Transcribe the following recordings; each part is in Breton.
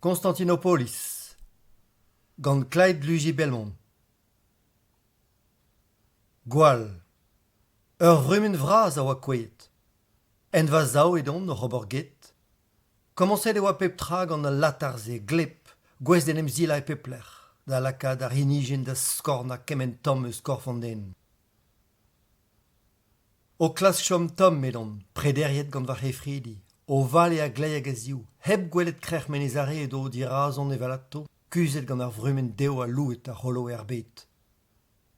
Konstantinopolis gant Clyde Luigi-Belmont. Gwall. Ur vrumenn vras a oa kouezhet. En va sav edon oc'h ober get. Komañset e oa pep tra gant al latar-se gleb, gouest d'en em silañ e pep lec'h, da lakaat ar yenijenn da skornañ kement tamm eus korf an den. O klask chom tomm edon, prederiet gant va c'hefridi, o vale a-gleiz hag a-ziv, hep gwelet krec'h Menez-Are edo dirazon evelato, kuzhet gant ar vrumenn dev ha louet a c'holoe ar bed.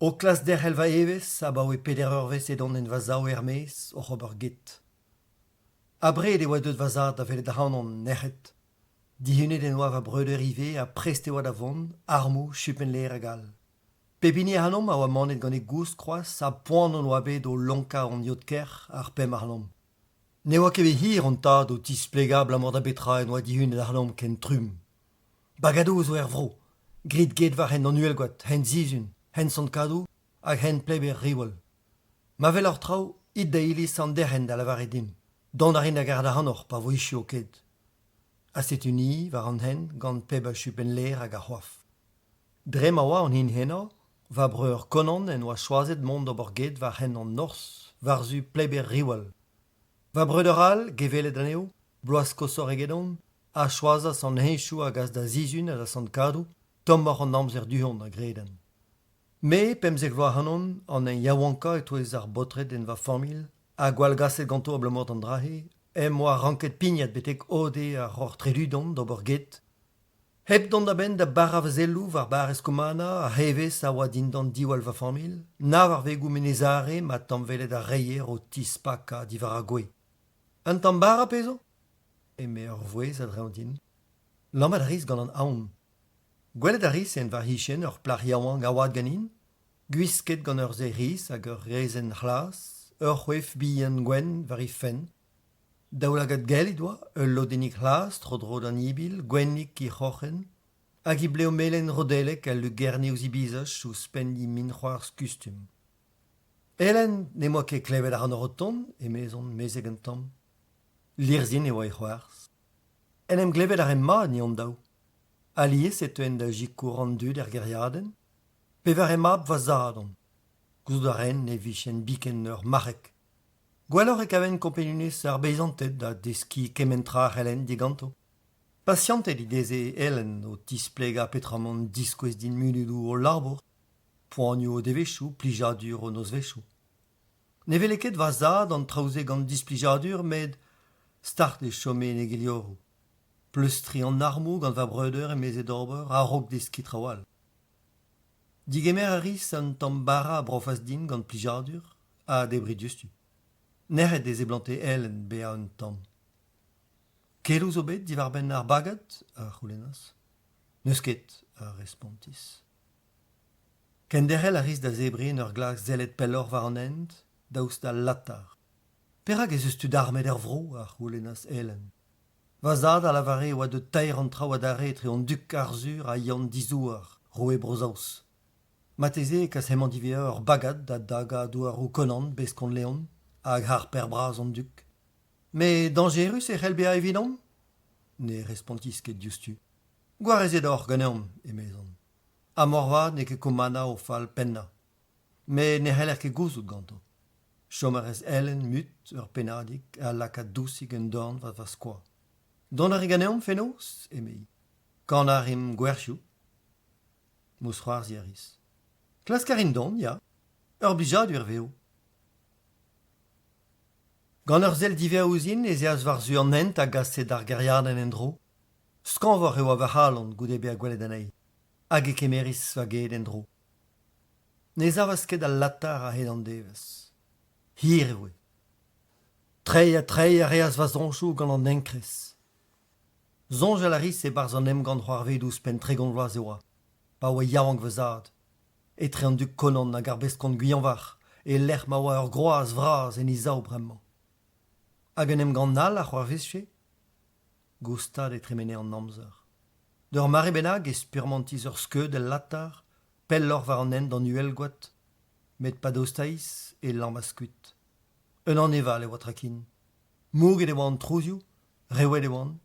O klask derc'hel va evezh, abaoe peder eurvezh edon en va sav er-maez, oc'h ober get. Abred e oa deuet va zad da welet ac'hanon, nec'het. Dihunet en doa va breudeur ivez ha prest e oa da vont, armoù, chupenn-lêr hag all. Pep hini ac'hanomp a oa manet gant e gousk c'hoazh ha poan hon oa bet o lonkañ hon yod-kerc'h ar pemp ac'hanomp. Ne oa ket bet hir hon tad o tisplegañ abalamour da betra en doa dihunet ac'hanomp ken trumm. Bagadoù zo er vro. Grit get war hent an Uhelgoad, hent Sizun, hent Sant-Kadou hag hent Pleber-Riwal. Ma weloc'h traoù, it da iliz an derc'hent da lavaret din. Dont a rin da garet ac'hanoc'h pa vo echu ho ked. Ha setu-ni war an hent gant pep a chupenn-lêr hag a c'hoaf. Dre ma oa an hini henañ, va breur Konan en doa choazet mont d'ober get war hent an norzh, war-zu Pleber-Riwal. Va breudeur all, gevellet anezho, bloaz koshoc'h egedon, a choazas an heñchoù a gas da Sizun ha da Sant-Kadou, tommoc'h an amzer du-hont, a greden. Me, 15 vloaz ac'hanon, an hini yaouankañ e-touez ar baotred en va familh, ha gwallgaset ganto abalamour d'an dra-se, em boa ranket pignat betek ode ar Roc'h-Tredudon d'ober get. Hep dont a-benn da barañ va selloù war barrez Komana ar c'hevez a oa dindan diwall va familh, na war vegoù Menez-Are ma tamm-welet ar reier o tispakañ diwar ar gwez. Un tamm bara 'pezo ? eme ur vouezh a-dreñv din. Lammat a ris gant an aon. Gwelet a ris en va c'hichen ur plac'h yaouank a oad ganin, gwisket gant ur sae riz hag ur rezenn c'hlas, ur c'hoef bihan gwenn war he fenn. Daoulagad gell he doa, ul lodennig c'hlas tro-dro d'an ibil, gwennik he c'hroc'hen, hag he blev melen rodellek a lugerne ouzh he bizaj ouzhpenn he minc'hoarzh kustum. Elen n'em boa ket klevet ac'hanoc'h o tont, emezon mezeg un tamm. Lirzhin e oa he c'hoarzh. En em glevet a raemp mat ni hon-daou. Alies e teuen da sikour an dud er gêriadenn. Pevare mab va zad on. Gouzout a raen ne vijen biken ur marc'heg. Gwelloc'h e kaven kompagnunezh ar beizanted da deskiñ kement tra a c'hellen diganto. Pasianted he deze Elen o tisplegañ petra emañ diskouez din munudoù o labour, poanioù o devezhioù, plijadur o nozvezhioù. Ne wele ket va zad an traoù-se gant displijadur met start e chome en e gelioroù. Pleustriñ an armoù gant va breudeur emeze d'ober a-raok deskiñ traoù all. Digemer a ris un tamm bara a brofas din gant plijadur ha debriñ diouzhtu. Nec'het e seblante Ellen bezañ un tamm. Keloù zo bet diwar-benn ar bagad ? a c'houlennas. N'eus ket, a respontis. Kenderc'hel a ris da zebriñ en ur glask sellet pelloc'h war an hent, daoust d'al latar. Perak ez eus tud armet er vro ? a c'houlennas Ellen. Va zad a lavare e oa deut taer an traoù adarre etre an dug Arzhur ha Yann Dizouar, roue Bro-Saoz. Marteze e kas hemañ diwezhañ ur bagad da dagañ douaroù Konan, beskont Leon, hag harper bras an dug. Met dañjerus e c'hell bezañ evidomp ? Ne respontis ket diouzhtu. Gwarezet oc'h ganeomp, emezon. Ha moarvat n'eo ket Komana o fal pennañ. Met ne c'heller ket gouzout ganto. Chom a rez Ellen mut ur pennadig ha lakaat dousik un dorn war va skoaz. Dont a ri ganeomp fenoz ? emezi. Kanañ a rimp gwerchoù. Mousc'hoarzhiñ a ris. Klask a rin dont, ya. Ur blijadur e vezo. Gant ur sell diwezhañ ouzhin ez eas war-zu an hent a gase d'ar gêriadenn en-dro. Skañvoc'h e oa va c'halon goude bezañ gwelet anezhi. Hag e kemeris va ged en-dro. Ne savas ket al latar a-hed an devezh. Hir e voe. Treiñ ha treiñ a reas va soñjoù gant an enkrez. Soñjal a ris e-barzh an emgann c'hoarvezout ouzhpenn 30 vloaz e oa, pa oa yaouank va zad, etre an dug Konan hag ar beskont Gwianvarc'h, e-lec'h ma oa ur groaz vras en he sav bremañ. Hag un emgann all a c'hoarvezfe ? Goustad e tremene an amzer. D'ur mare bennak e spurmantis ur skeud el latar, pelloc'h war an hent d'an Uhelgoad, met pa dostais e lammas kuit. Un aneval e oa tra ken. Mouget e oa an trouzioù, rewet e oan.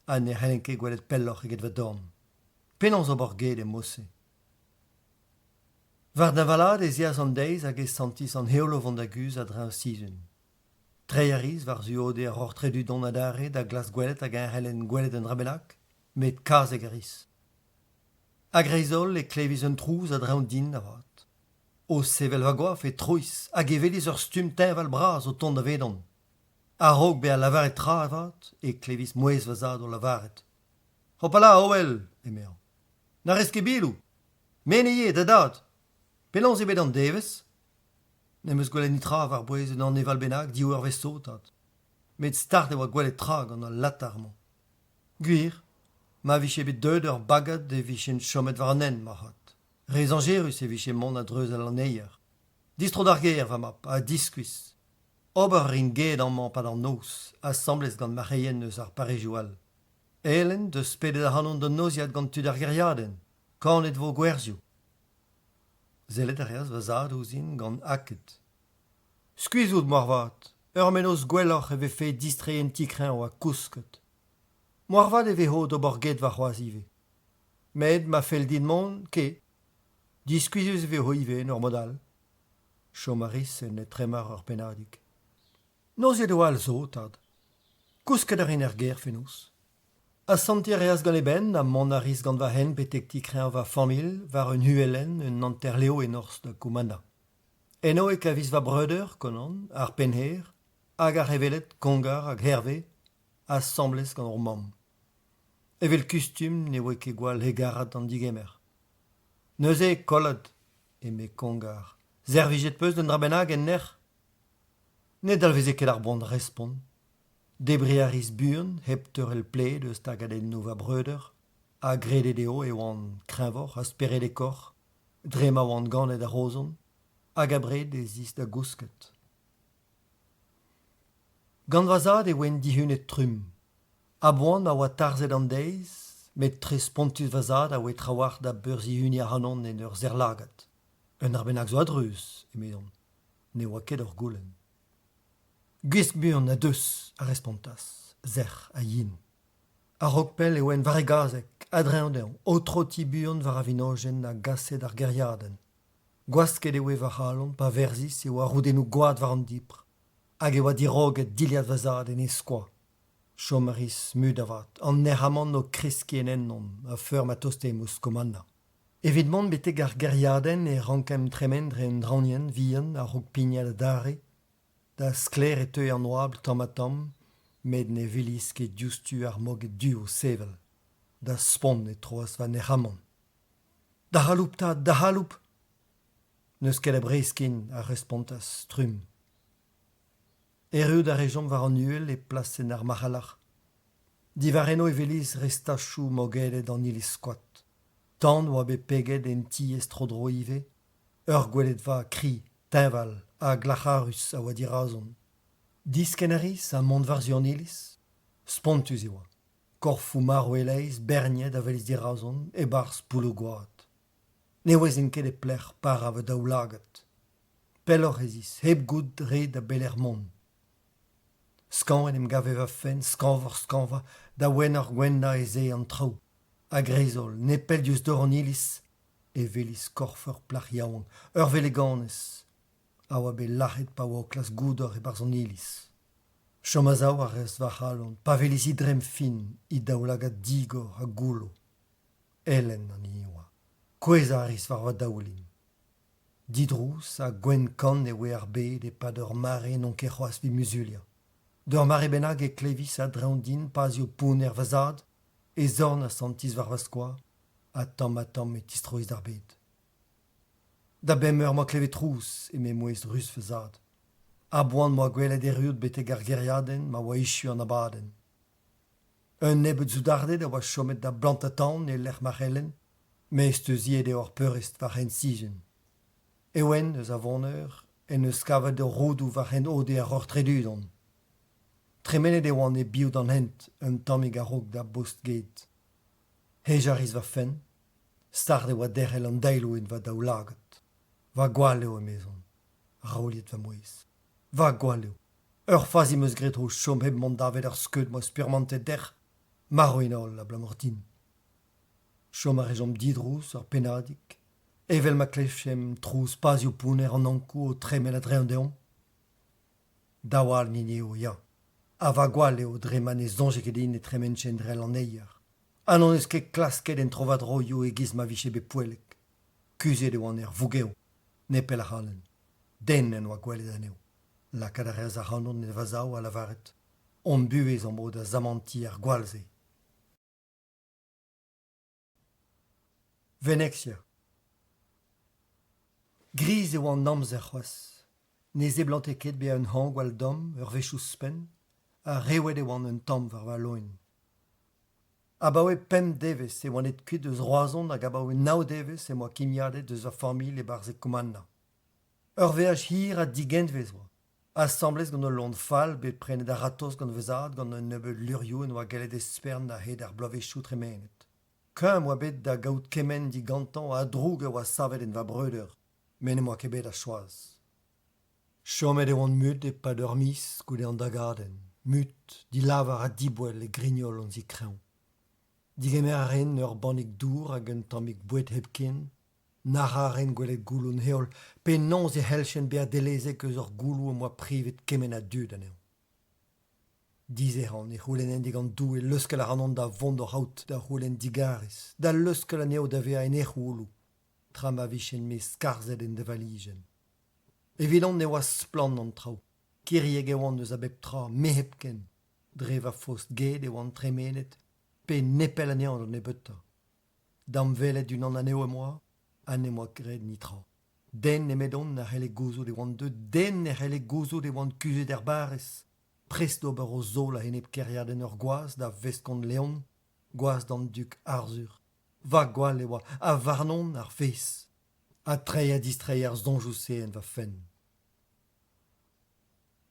ha ne c'hellen ket gwelet pelloc'h eget va dorn. Penaos ober ged e mod-se? War deñvalaat ez eas an deiz hag e santis an heol o vont da guzh a-dreñv Sizun. Treiñ a ris war-zu ode ar Roc'h-Tredudon adarre da glask gwelet hag-eñ c'hellen gwelet un dra bennak, met kazeg a ris. A-greiz-holl e klevis un trouz a-dreñv din avat. O sevel va goaf e trois hag e welis ur stumm teñval-bras o tont davedon. A-raok bezañ lavaret tra avat e klevis mouezh va zad o lavaret Hopala, Hoel, emezañ, na rez ket biloù. Me ne eo da dad. Penaos eo bet an devezh ? N'em eus gwelet netra war-bouez un aneval bennak div eurvezh zo, tad. Met start e oa gwelet tra gant al latar-mañ. Gwir, ma vije bet deuet ur bagad e vijen chomet war an hent marc'had. Re zañjerus e vije mont a-dreuz al lanneier. Distro d'ar gêr, va mab, ha diskuizh. Ober a rin ged amañ 'pad an noz, asambles gant marc'heien eus ar parrezioù all. Elen 'deus pedet ac'hanon d'un noziad gant tud ar gêriadenn. Kanet 'vo gwerzioù. Sellet a reas va zad ouzhin gant aked. Skuizh out moarvat. Ur mennozh gwelloc'h e vefe distreiñ en ti-kreñv ha kousket. Moarvat e vezo d'ober get warc'hoazh ivez. Met ma fell din mont, ke. Diskuizhus e vezo ivez en ur mod all. Chom a ris en etremar ur pennadig. Noziet all zo, tad. Kousket a rin er gêr fenoz. Asantiñ a reas gant e benn ha mont a ris gant va hent betek ti-kreñv va familh war un uhelenn un hanter-lev e norzh da Goumanna. Eno e kavis va breudeur, Konan, ar pennhêr, hag ar c'heveled Kongar hag Herve, asambles gant hor mamm. Evel kustum ne voe ket gwall hegarat an digemer. Neuze, kollad, eme Kongar, servijet 'peus d'un dra bennak en nec'h ? Ne dalveze ket ar boan respont. Debriñ a ris buan hep teurel pled eus tagadennoù va breudeur ha grede dezho e oan kreñvoc'h ha speredekoc'h dre ma oan ganet a-raozon hag abred ez is da gousket. Gant va zad e oan dihunet trumm. A-boan ma oa tarzhet an deiz, met tre spontus va zad a oa trawalc'h da beurzihuniñ ac'hanon en ur serr-lagad. Un dra bennak zo a-dreuz, emezon. Ne oa ket ur goulenn. Gwisk buan ha deus, a respontas, sec'h ha yen. A-raok pell e oan war e gazeg, a-dreñv dezhañ, o trotiñ buan war ar vinojenn a gase d'ar gêriadenn. Gwasket e oe va c'halon pa verzis e oa roudennoù gwad war an dibr, hag e oa diroget dilhad va zad en e skoaz. Chom a ris mut avat, an nec'hamant o kreskiñ en ennon a-feur ma tostaemp ouzh Kommanna. Evit mont betek ar gêriadenn e rankemp tremen dre un draoñienn vihan a-raok pignat adarre. Da sklaer e teue an oabl tamm-ha-tamm, met ne welis ket diouzhtu ar moged du o sevel. Da spont e troas va nec'hamant. Da c'haloup 'ta, da c'haloup ! N'eus ket a brez ken, a respontas trumm. Erruout a rejomp war an uhel e plasenn ar marc'hallac'h. Diwar eno e welis restachoù mogedet an iliz-koad. Tan oa bet peget en tiez tro-dro ivez. Ur gweledva kri, teñval ha glac'harus a oa dirazon. Diskenn a ris ha mont war-zu an iliz. Spontus e oa. Korfoù marv e-leizh berniet a welis dirazon e-barzh poulloù gwad. Ne ouezen ket e pelec'h parañ va daoulagad. Pelloc'h ez is, hep goût re da belec'h mont. Skañv en em gave va fenn, skañvoc'h-skañvañ, da wennoc'h-gwennañ ez ae an traoù. A-greiz-holl, nepell diouzh dor an iliz, e welis korf ur plac'h yaouank, ur veleganez, a oa bet lazhet pa oa o klask goudor e-barzh an iliz. Chom a-sav a reas va c'halon pa welis he dremm fin, he daoulagad digor ha goullo. Elen an hini oa. Kouezhañ a ris war va daoulin. Didrouz ha gwenn-kann e oa ar bed e-pad ur mare n'on ket c'hoazh evit muzuliañ. D'ur mare bennak e klevis a-dreñv din pazioù pounner va zad, e zorn a santis war va skoaz, ha tamm-ha-tamm e tistrois d'ar bed. Da bemp eur 'moa klevet trouz, eme mouezh ruz va zad. A-boan 'moa gwelet erruout betek ar gêriadenn ma oa echu an abadenn. Un nebeud soudarded a oa chomet da blantañ tan e-lec'h ma c'hellen, met steuziet eo ar peurrest war hent Sizun. Ewen, eus a Voneur, en deus kavet ur roudoù war hent ode ar Roc'h-Tredudon. Tremenet e oan e-biou d'an hent un tammig a-raok da bost-ged. Hejañ a ris va fenn. Start e oa derc'hel an daeloù en va daoulagad. Va gwall eo, emezon, raouliet va mouezh. Va gwall eo. Ur fazi 'm eus graet o chom hep mont davet ar skeud 'moa spurmantet dec'h. Marv int holl abalamour din. Chom a rejomp didrouz ur pennadig, evel ma klevjemp trouz pazioù pounner an Ankou o tremen a-dreñv deomp. Daou all 'ni eo, ya. Ha va gwall eo dre ma ne soñje ket din e tremenjen dre al lanneier. Ha n'hon eus ket klasket en tro-war-droioù e-giz ma vije bet poellek. Kuzhet e oan er vougev, nepell ac'hanen. Den n'en doa gwelet anezho. Lakaat a reas ac'hanon en va sav ha lavaret Hon buhez am bo da zamantiñ ar gwall-se. Venezia. Griz e oa an amzer c'hoazh. Ne seblante ket bezañ un hañv gwall domm ur wech ouzhpenn ha rewet e oan un tamm war va loen. Abaoe pemp devezh e oan aet kuit eus Roazhon hag abaoe nav devezh em boa kimiadet eus va familh e-barzh e Komanna. Ur veaj hir ha digenvez oa. Asambles gant ul loen fall bet prenet a-ratozh gant va zad gant un nebeud levrioù en doa gallet espern a-hed ar bloavezhioù tremenet. Kuñv oa bet da gaout kement digantañ ha droug a oa savet en va breudeur, met n'em boa ket bet a choaz. Chomet e oan mut e-pad ur miz goude an dagadenn, mut, dilavar ha diboell e grignol hon zi-kreñv. Digemer a raen ur bannig dour hag un tammig boued hepken, Nac'hañ a raen gwelet gouloù an heol, penaos e c'helljen bezañ dellezek eus ur gouloù am boa privet kement a dud anezhañ. Dizehan e c'houlennen digant Doue leuskel ac'hanon da vont d'o c'haout da c'houlenn digarez, da leuskel anezho da vezañ en e c'houloù, tra ma vijen-me skarzhet en deñvalijenn. Evidon e oa splann an traoù, kiriek e oan eus a bep tra, me hepken. Dre va fost-ged e oan tremenet, pe nepell anezhañ da nebeutañ. Damwelet unan anezho em boa ha n'em boa graet netra. Den nemedon na c'helle gouzout e oan deuet, den ne c'helle gouzout e oan kuzhet er barrez, prest d'ober o zaol a-enep kêriadenn ur gwaz da veskont Leon, gwaz d'an dug Arzhur. Va gwall e oa, ha warnon ar vezh. Ha treiñ ha distreiñ ar soñjoù-se en va fenn.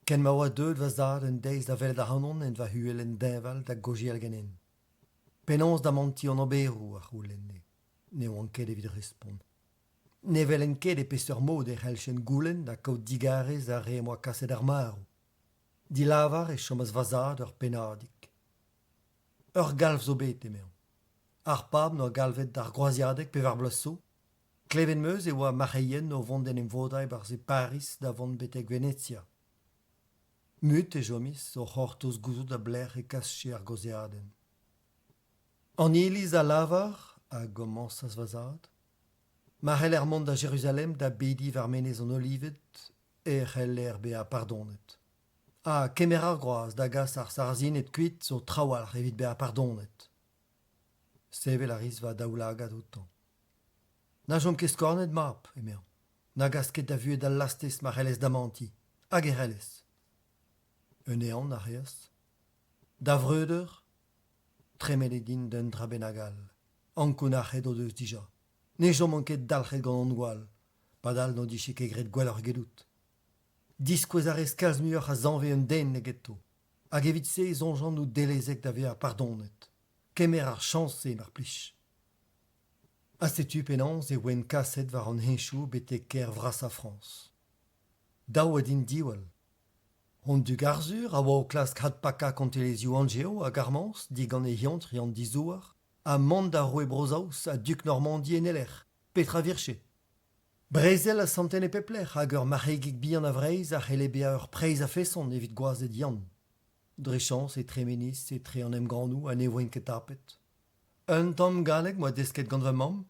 Ken ma oa deuet va zad un deiz da welet ac'hanon en va huelenn deñval da gaozeal ganin. Penaos damantiñ an oberoù a c'houlenne. Ne oan ket evit respont. Ne welen ket e peseurt mod e c'helljen goulenn ha kaout digarez ar re am boa kaset d'ar marv. Dilavar e chomas va zad ur pennadig. Ur galv zo bet, emezañ. Ar pab 'noa galvet d'ar groaziadeg pevar bloaz zo. Klevet 'm eus e oa marc'heien o vont d'en em vodañ e-barzh e Pariz da vont betek Venezia. Mut e chomis o c'hortoz gouzout da belec'h e kasje ar gaozeadenn. An iliz a lavar, a gomañsas va zad, ma c'heller mont da Jeruzalem da bediñ war menez an Olived e c'heller bezañ pardonet. Ha kemer ar groaz da gas ar Sarrazined kuit zo trawalc'h evit bezañ pardonet. Sevel a ris va daoulagad outañ. Na chom ket skornet, mab, emezañ. Na gas ket da vuhez d'al lastez ma c'hellez damantiñ, hag e c'hellez. Un ehan a reas. Da vreudeur, tremenet int d'un dra bennak all. Ankounac'het o deus dija. Ne chomont ket dalc'het gant hon gwall, padal n'o dije ket graet gwelloc'h egedout. Diskouez a rez kalz muioc'h a zanvez un den egeto, hag evit se e soñjan out dellezek da vezañ pardonet. Kemer ar chañs-se mar plij. Ha setu penaos e voen kaset war an heñchoù betek kêr vrasañ Frañs. Dav eo din diwall. Hon dug Arzhur a oa o klask adpakañ kontelezhioù Anjev hag Armañs digant e eontr Yann Dizouar ha mont da roue Bro-Saoz ha dug Normandi en e lec'h. Petra 'virje? Brezel a santen e pep lec'h hag ur marc'hegig bihan a Vreizh a c'helle bezañ ur preizh a-feson evit gwazed Yann. Dre chañs e tremenis etre an emgannoù ha ne voen ket tapet. Un tamm galleg 'm boa desket gant va mamm,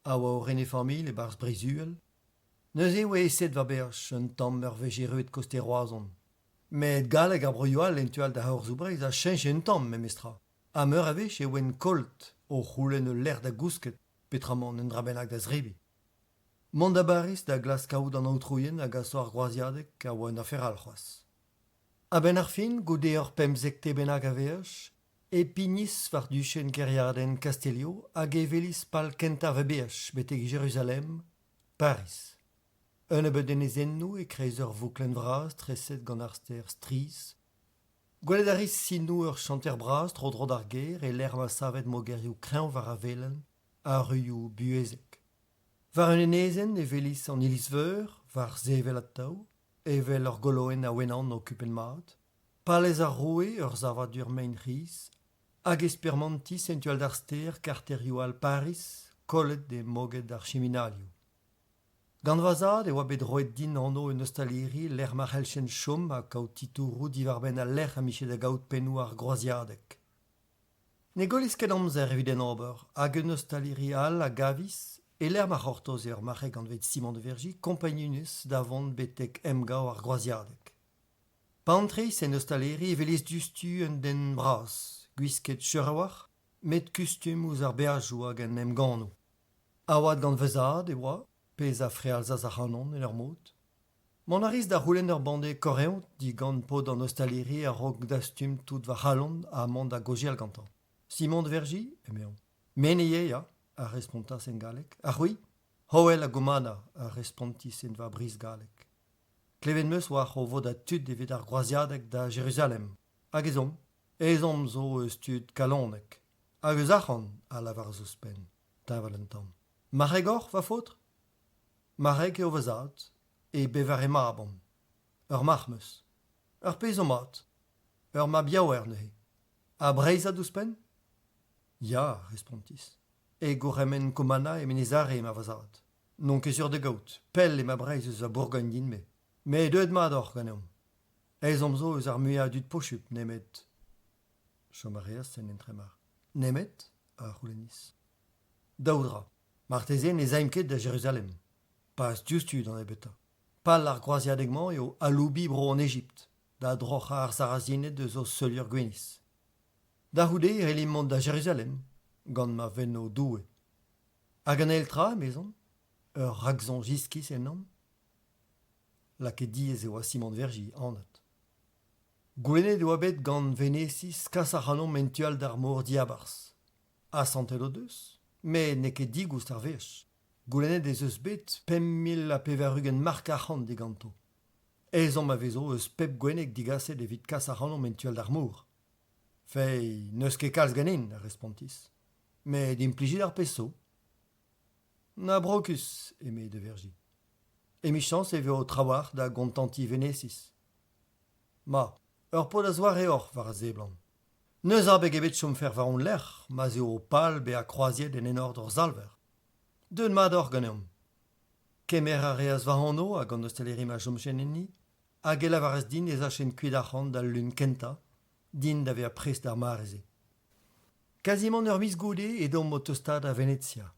a oa o ren e familh e-barzh Breizh-Uhel. Neuze e oa aeset va beaj un tamm ur wech erruet koste Roazhon. Met galleg ar broioù all en tu all da harzoù Breizh a cheñche un tamm memestra. Ha meur a wech e oan kollet o c'houlenn ul lec'h da gousket peotramant un dra bennak da zebriñ. Mont da Bariz da glask kaout an aotrouien a gaso ar groaziadeg a oa un afer all c'hoazh. A-benn ar fin, goude ur pemzekte bennak a veaj, E pignis war duchenn kêriadenn Castellio hag e welis pal kentañ va beaj betek Jeruzalem, Pariz. Un nebeud enezennoù e-kreiz ur vouklenn vras treset gant ar stêr strizh. Gwelet a ris sinoù ur chanter bras tro-dro d'ar gêr e-lec'h ma savet mogerioù kreñv war ar velen ha ruioù buhezek. War un enezenn e welis an iliz-veur, war sevel atav, evel ur goloenn a wenan okupen mat. Palez ar roue, ur savadur mein-c'hiz. Hag e spurmantis en tu all d'ar stêr karterioù all Pariz kollet e moged ar chiminalioù. Gant va zad e oa bet roet din anv un ostaliri lec'h ma c'helljen chom ha kaout titouroù diwar-benn al lec'h am bije da gaout pennoù ar groaziadeg. Ne gollis ket amzer evit en ober hag un ostaliri all a gavis e-lec'h ma c'hortoze ur marc'heg anvet Simon de Vergy kompagnunezh da vont betek emgav ar groaziadeg. Pa antreis en ostaleri e welis diouzhtu un den bras, gwisket sur a-walc'h, met kustum ouzh ar beajoù hag an emgannoù. A oad gant va zad e oa, pezh a frealzas ac'hanon en ur mod. Mont a ris da c'houlenn ur banne korev digant paotr an ostaleri a-raok dastum tout va c'halon ha mont da gaozeal gantañ. Simon de Vergy, emezañ. Me ne ya, a respontas en galleg. Ha c'hwi? Hoel ha Gomana, a respontis en va brizh-galleg. Klevet 'm eus oac'h o vodañ tud evit ar groaziadeg da Jeruzalem. Hag ez omp. Ezhomm zo eus tud kalonek. Hag eus arc'hant, a lavaras ouzhpenn, teñval un tamm. Marc'heg oc'h, va faotr ? Marc'heg eo va zad, e bevare mab on. Ur marc'h 'm eus. Ur pezh zo mat. Ur mab yaouer neuze. Ha Breizhad ouzhpenn ? Ya, a respontis. E gourc'hemenn Kommanna e Menez-Are emañ va zad. N'on ket sur da gaout, pell emañ Breizh eus va Bourgogn din-me. Met deuet mat oc'h ganeomp. Ezhomm zo eus ar muiañ a dud posupl nemet… Chom a reas en entremar. Nemet ? a c'houlennis. Daou dra. Marteze ne'z aimp ket da Jeruzalem. Pas diouzhtu d'an nebeutañ. Pal ar groaziadeg-mañ eo aloubiñ bro an Ejipt, da droc'hañ ar Sarazined eus o seulier gwinizh. Da c'houde e c'hellimp mont da Jeruzalem, gant ma venno Doue. Hag an eil tra, emezon, ur raksoñj iskis ennon. Lakaet diaes e oa Simon Vergy, anat. Goulennet e oa bet gant Venesiz kas ac'hanomp en tu all d'ar mor diabarzh. Asantet o deus, met n'eo ket digoust ar wech. Goulennet ez eus bet 5080 mark arc'hant diganto. Ezhomm a vezo eus pep gwenneg digaset evit kas ac'hanomp en tu all d'ar mor. Feiz, n'eus ket kalz ganin, a respontis. Met implijit ar pezh zo. Na brokus, eme de Vergy. Emichañs e vo trawalc'h da gontantiñ Venesiz. Ma, ur paotr a-zoare oc'h war a seblant. N'eus abeg ebet chomfer war hon lerc'h ma'z eo ho pal bezañ kroaziet en enor d'hor Salver. Deuet mat oc'h ganeomp. Kemer a reas va anv hag an ostaleri ma chomjen enni, hag e lavaras din ez achen kuit ac'hann d'al lun kentañ, din da vezañ prest d'ar mare-se. Kazimant ur miz goude edomp o tostaat da Venezia.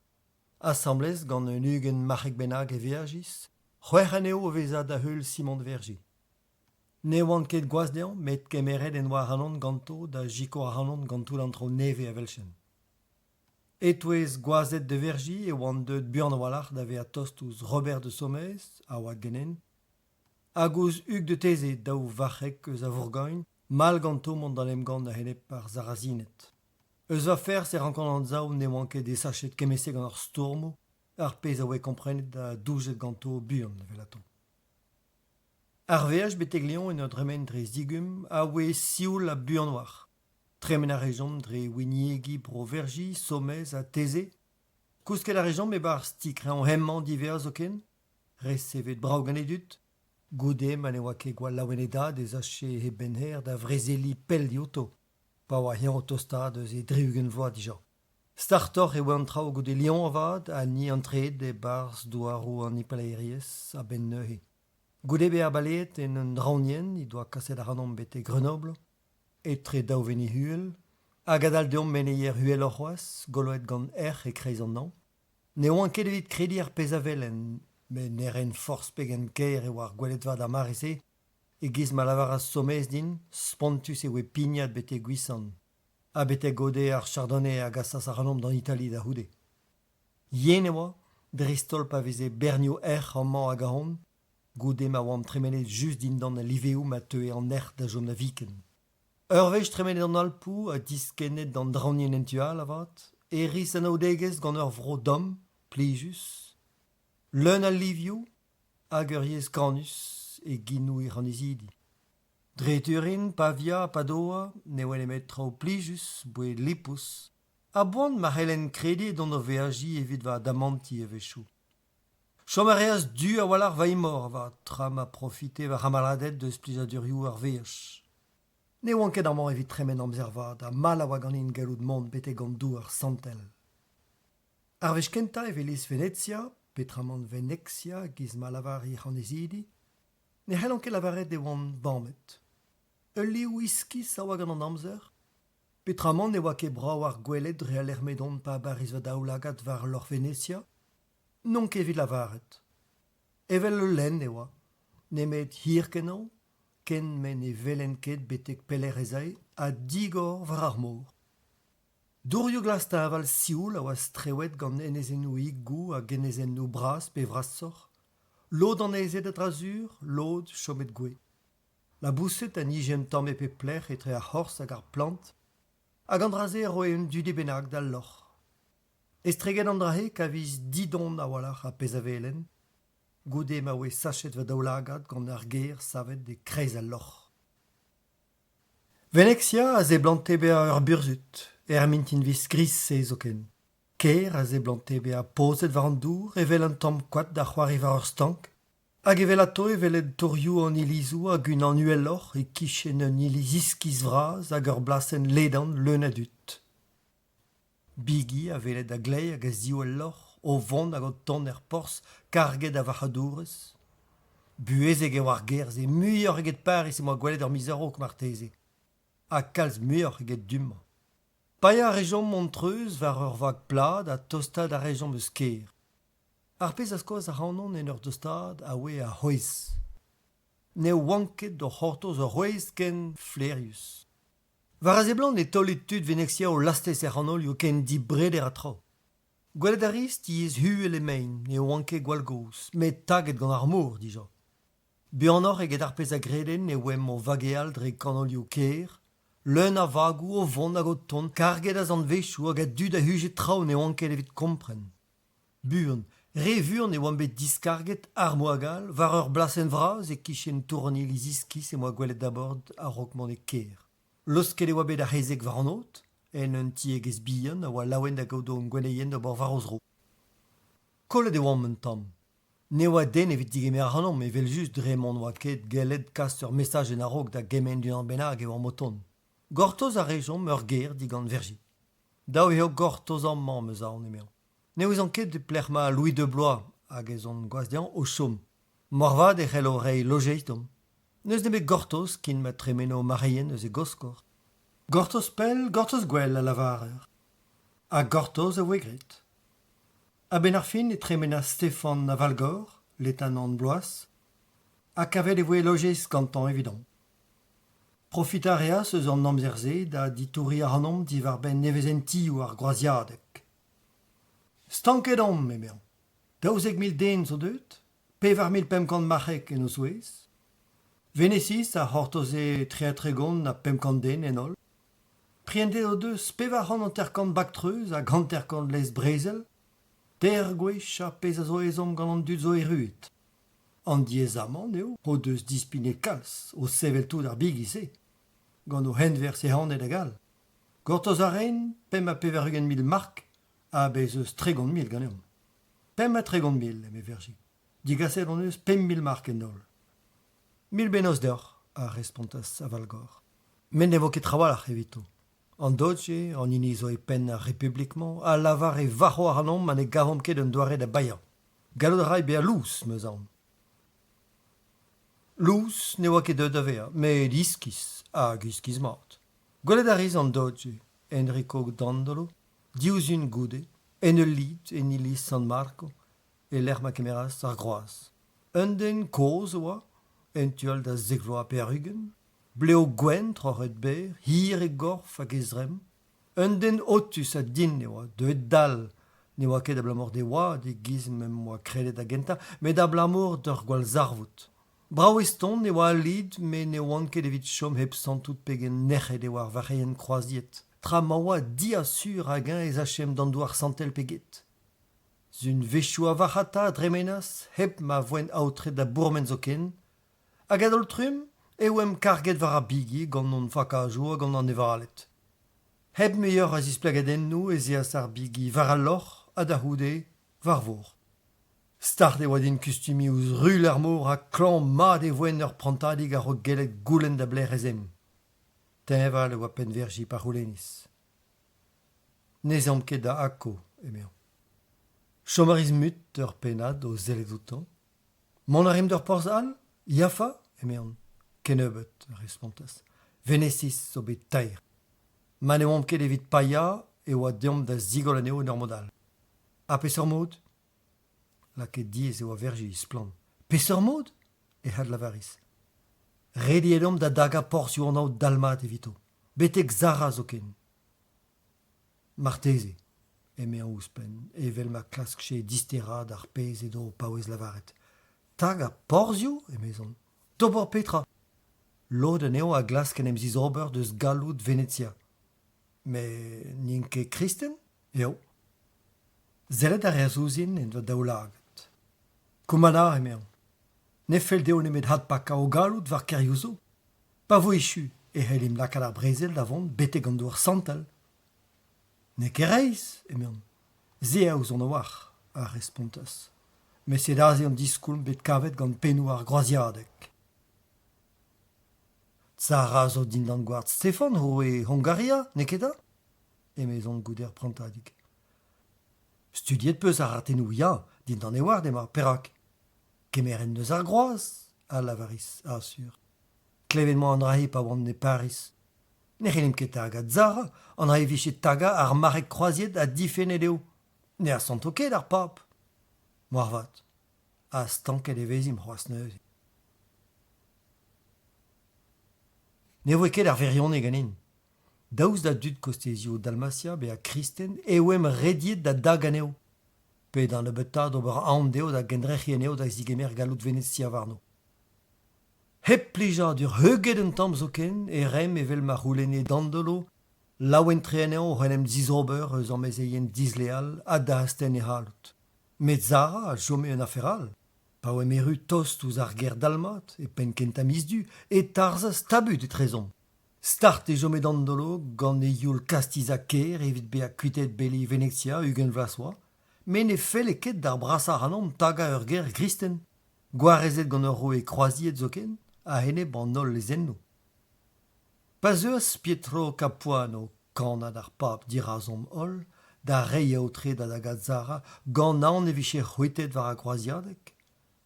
Asambles gant un ugent marc'heg bennak e veajis, c'hwec'h anezho o vezañ da-heul Simon Vergy. Ne oan ket gwaz dezhañ met kemeret en doa ac'hanon ganto da sikour ac'hanon gant tout an traoù nevez evel-sen. E-touez gwazed de Vergy e oan deuet buan a-walc'h da vezañ tost ouzh Robert de Saumaise, a oa ganen, Hag ouzh Hugues de Thésée, daou varc'heg eus a Vourgogn, mall ganto mont d'an emgann a-enep ar Sarazined. Eus va ferzh e rankan anzav ne oan ket desachet kement-se gant ar stourmoù, ar pezh a voe komprenet ha doujet ganto buan evelato. Ar veaj betek Lyon en ur dremen dre zigum a voe sioul ha buan war. Tremen a rejomp dre winiegi Bro-Vergy, Saumez ha Thésée. Kousket a rejomp e-barzh ti-kreñv hemañ diwezhañ zoken, Resevet brav gant e dud, goude ma ne oa ket gwall laouen e dad ez ache e bennhêr da vrezeliñ pell diouto, pa oa eñ o tostaat eus e dri-ugent vloaz dija. Startoc'h e oa an traoù goude Lyon avat ha ni antreet e-barzh douaroù an impalaeriezh a-benn neuze. Goude bezañ baleet en un draoñienn he doa kaset ac'hanomp betek Grenoble, etre daou venez uhel, hag adal deomp meneier uheloc'h c'hoazh, goloet gant erc'h e-kreiz an hañv. Ne oan ket evit krediñ ar pezh a welen, met ne ren forzh pegen kaer e oa ar gweledva d'ar mare-se, e-giz ma lavaras Somez din, spontus e oe pignat betek Gwisan, ha betek goude ar Chardonnay a gasas ac'hanomp d'an Itali da c'houde. Yen e oa, dreist-holl pa veze bernioù erc'h amañ hag ahont, goude ma oamp tremenet just dindan al liveoù ma teue an erc'h da chom da viken. Ur wech tremenet an Alpoù ha diskennet d'an draoñienn en tu all avat e ris anaoudegezh gant ur vro domm, plijus, leun a livioù hag ur yezh kanus e genoù hec'h annezidi. Dre Turin, Pavia ha Padoa ne oa nemet traoù plijus, boued lipous, a-boan ma c'hellen krediñ edon o veajiñ evit va damantiñ a-wechoù. Chom a reas du a-walc'h va imor avat tra ma profite va c'hamaladed eus plijadurioù ar veaj. Ne oan ket amañ evit tremen amzer vat ha mall a oa ganin gallout mont betek an douar santel. Ar wech kentañ e welis Venezia, petramant Venexia giz ma lavar hec'h annezidi, ne c'hellan ket lavaret e oan bamet. Ul liv iskis a oa gant an amzer, petramant ne oa ket brav ar gweled dre al lec'h m'edon pa baris va daoulagad war loc'h Venezia, n'on ket evit lavaret. Evel ul lenn e oa, nemet hir-kenañ, ken me ne welen ket betek pelec'h ez ae, ha digor war ar mor. Dourioù glas-teñval sioul a oa strewet gant enezennoùigoù hag enezennoù bras pe vrasoc'h, lod anezhe a-dra-sur, lod chomet gouez. Laboused a nije un tamm e pep lec'h etre ar c'horz hag ar plant, hag an dra-se a roe un dudi bennak d'al lorc'h. Estreget an dra-se kavis didon a-walc'h ar pezh a welen, goude ma voe sachet va daoulagad gant ar ger savet e-kreiz al lorc'h. Venezia a seblante bezañ ur burzhud, er mintinvezh griz-se zoken. Kêr a seblante bezañ pozet war an dour evel un tamm koad da c'hoari war ur stank, hag evelato e weled tourioù an ilizoù hag unan uheloc'h e-kichen un iliz iskis vras hag ur blasenn ledan leun a dud. Bigi a weled a-gleiz hag a-ziwall-loc'h o vont hag o tont er porzh karget a varc'hadourezh. Buhezek eo ar gêr-se muioc'h eget Pariz em boa gwelet ur miz a-raok marteze, ha kalz muioc'h eget du-mañ. Paeañ a rejomp hon treuz war ur vag plat ha tostaat a rejomp eus kêr. Ar pezh a skoas ac'hanon en ur dostaat a oa ar c'hwezh. Ne oan ket o c'hortoz ur c'hwezh ken flaerius. War a seblant e taole tud Venezia o lastez er c'hanolioù ken dibreder ha tra. Gwelet a ris tiez uhel e mein, ne oant ket gwall gozh, met taget gant ar mor dija. Buanoc'h eget ar pezh a greden e oamp o vageal dre kanolioù kêr, leun a vagoù o vont hag o tont, karget a zanvezioù hag a dud a huje traoù ne oant ket evit kompren. Buan, re vuan e oamp bet diskarget armoù hag all war ur blasenn vras e-kichen tour an iliz iskis em boa gwelet da-bord a-raok mont e kêr. Losket e oa bet ar c'hezeg war an aod, en un tiegezh bihan a oa laouen da gaout hon gwenneien d'ober war o zro. Kollet e oamp un tamm. Ne oa den evit degemer ac'hanomp evel-just dre m'hon oa ket gellet kas ur mesaj en a-raok da gemenn d'unan bennak e oamp o tont. Gortoz a rejomp ur ger digant Vergy. Dav eo gortoz amañ, 'm eus aon emezañ. Ne ouzon ket pelec'h emañ Louis de Blois hag ez on gwaz dezhañ o chom. Moarvat e c'hello reiñ lojeiz deomp. N'eus nemet gortoz ken ma tremeno marc'heien eus e goskor. Gortoz pell, gortoz gwell, a lavarer. Ha gortoz a voe graet. A-benn ar fin e tremenas Stefan Avalgor, letanant Bloaz, ha kavet e voe lojeiz gantañ evidomp. Profitañ a reas eus an amzer-se da ditouriñ ac'hanomp diwar-benn nevezentioù ar groaziadeg. Stanket omp, emezañ. 12 000 den zo deuet, 4500 marc'heg en o zouez. Veneziz a c'hortoze 33 ha 500 den en holl. Prientet o deus 450 bag-treuz hag 50 lez-brezel, teir gwech ar pezh a zo ezhomm gant an dud zo erruet. An diaezamant eo o deus dispignet kalz o sevel tout ar bigi-se, gant o c'henwerzh ehanet hag all. Gortoz a raent 85 000 mark ha bez' eus 30 000 ganeomp. 35 000, eme Vergy. Digaset hon eus 5 000 mark en holl. Mil bennozh deoc'h, a respontas Avalgor. Met ne vo ket trawalc'h evito. An Doge, an hini zo e penn ar Republik-mañ, a lavar e varc'ho ac'hanomp ma ne gavomp ket un doare da baeañ. Gallout a ray bezañ lous, 'm eus aon. Lous ne oa ket deuet da vezañ, met iskis, hag iskis-mat. Gwelet a ris an Doge, Enrico Dandolo, div sizhun goude, en ul lid en iliz San Marco, e-lec'h ma kemeras ar groaz. Un den kozh e oa, en tu all da zek vloaz pevar-ugent, blev gwenn troc'het berr, hir e gorf hag e zremm. Un den otus ha din e oa, deuet dall. Ne oa ket abalamour d'e oad e-giz m'em boa kredet da gentañ, met abalamour d'ur gwallzarvoud. Brav-eston e oa al lid met ne oan ket evit chom hep santout pegen nec'het e oa ar varc'heien kroaziet, tra ma oa diasur hag-eñ ez achemp d'an douar santel pe get. Sunvezhioù a varc'hata a dremenas hep ma voent aotret da bourmen zoken, hag a-daol-trumm e oemp karget war ar bigi gant hon fakajoù ha gant an anevaled. Hep muioc'h a zisplegadennoù ez eas ar bigi war al loc'h ha da c'houde war vor. Start e oa din kustumiñ ouzh ruilh ar mor ha klañv-mat e voen ur prantadig a-raok gellet goulenn da belec'h ez aemp. Teñval e oa penn Verji pa c'houlennis. N'ez eomp ket da Akko, emezañ. Chom a ris mut ur pennad o sellet outañ. Mont a rimp d'ur porzh all, Yafa ? emeon. Kennebeut, a respontas. Venesiz zo bet taer. Ma ne oamp ket evit paeañ e oa deomp da zigoll anezho en ur mod all. Ha peseurt mod ? Lakaet diaes e oa Verji splann. Peseurt mod ? e adlavaris. Rediet omp da dagañ porzhioù an aod dalmat evito, betek Zara zoken. Marteze, emezañ ouzhpenn, evel ma klaskje disteraat ar pezh edo o paouez lavaret. Tagañ porzhioù ? emezon. D'ober petra ? Lod anezho a glask en em zizober deus galloud Venezia. Met n'int ket kristen ? Eo. Sellet a reas ouzhin en va daoulagad. Koumana, emezañ. Ne fell dezho nemet adpakañ o galloud war kêrioù zo. Pa vo echu e c'hellimp lakaat ar brezel da vont betek an douar santel. N'eo ket reizh, emeon. Se a ouzon a-walc'h, a respontas. Met sed aze an diskoulm bet kavet gant pennoù ar groaziadeg. Zara zo dindan gward Stefan, roue Hungaria, n'eo ket 'ta ? emezon goude ur prantadig. Studiet 'peus ar ratennoù ya, dindan e ward emañ, perak ? Kemer en deus ar groaz, a lavaris, asur. Klevet 'mañ an dra-se pa oan e Pariz. Ne c'hellimp ket tagañ Zara, an dra e vije tagañ ar marc'heg kroaziet ha difennet eo. Ne asanto ket ar pab. Moarvat. Ha stanket e vezimp c'hoazh neuze. Ne voe ket ar wirionez ganin. Daoust da dud kostezioù Dalmatia bezañ kristen e oemp rediet da dagañ anezho. Pe da nebeutañ d'ober aon dezho da gendrec'hiñ anezho da zegemer galloud Venezia warno. Hep plijadur heuget un tamm zoken e raemp evel ma c'houlenne Dandolo, laouen-tre anezhañ oc'h en em zizober eus amezeien disleal ha da astenn e c'halloud. Met Zara a chome un afer all. Pa oemp erru tost ouzh ar gêr dalmat, e penn kentañ miz Du, e tarzhas tabut etrezomp. Start e chome Dandolo gant e youl kastizañ kêr evit bezañ kuitaet beli Venezia 20 vloaz 'oa, met ne felle ket d'ar brasañ ac'hanomp tagañ ur gêr gristen, gwarezet gant ur roue kroaziet zoken, a-enep an holl lezennoù. Pa zeuas Pietro Capuano, kannad ar pab dirazomp-holl, da reiñ aotre da dagañ Zara gant aon e vije c'hwitet war ar groaziadeg,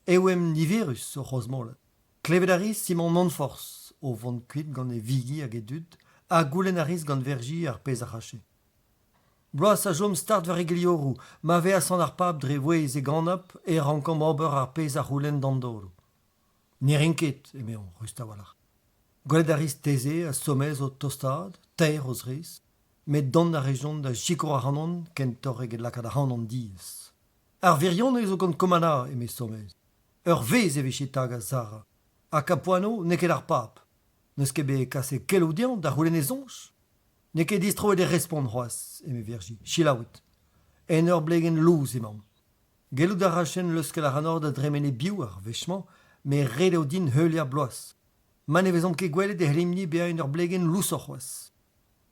E oemp niverus o c'hrozmolat. Klevet a ris Simon Montforzh o vont kuit gant e vigi hag e dud ha goulenn a ris gant Vergi ar pezh a rache. Bloaz a chom start war e glioroù, ma vez asant ar pab dre vouezh e ganab e rankomp ober ar pezh a c'houlenn Dandolo. Ne rin ket, emezañ rust a-walc'h. Gwelet a ris Teze ha Somez o tostaat, taer o zrez, met dont a rejont da sikour ac'hanon kentoc'h eget lakaat ac'hanon diaes. Ar wirionez zo gant Komana, eme Somez. Ur vezh e vije tagañ Zara. Ha Capuano n'eo ket ar pab. N'eus ket bet kaset keloù dezhañ da c'houlenn e soñj ? N'eo ket distroet e respont c'hoazh, eme Virji. Selaouit. En ur blegenn lous emaomp. Gellout a rafen leuskel ac'hanoc'h da dremen e-biou ar wech-mañ, met ret eo din heuliañ bloaz. Ma ne vezomp ket gwelet e c'hellimp-ni bezañ en ur blegenn lousoc'h c'hoazh.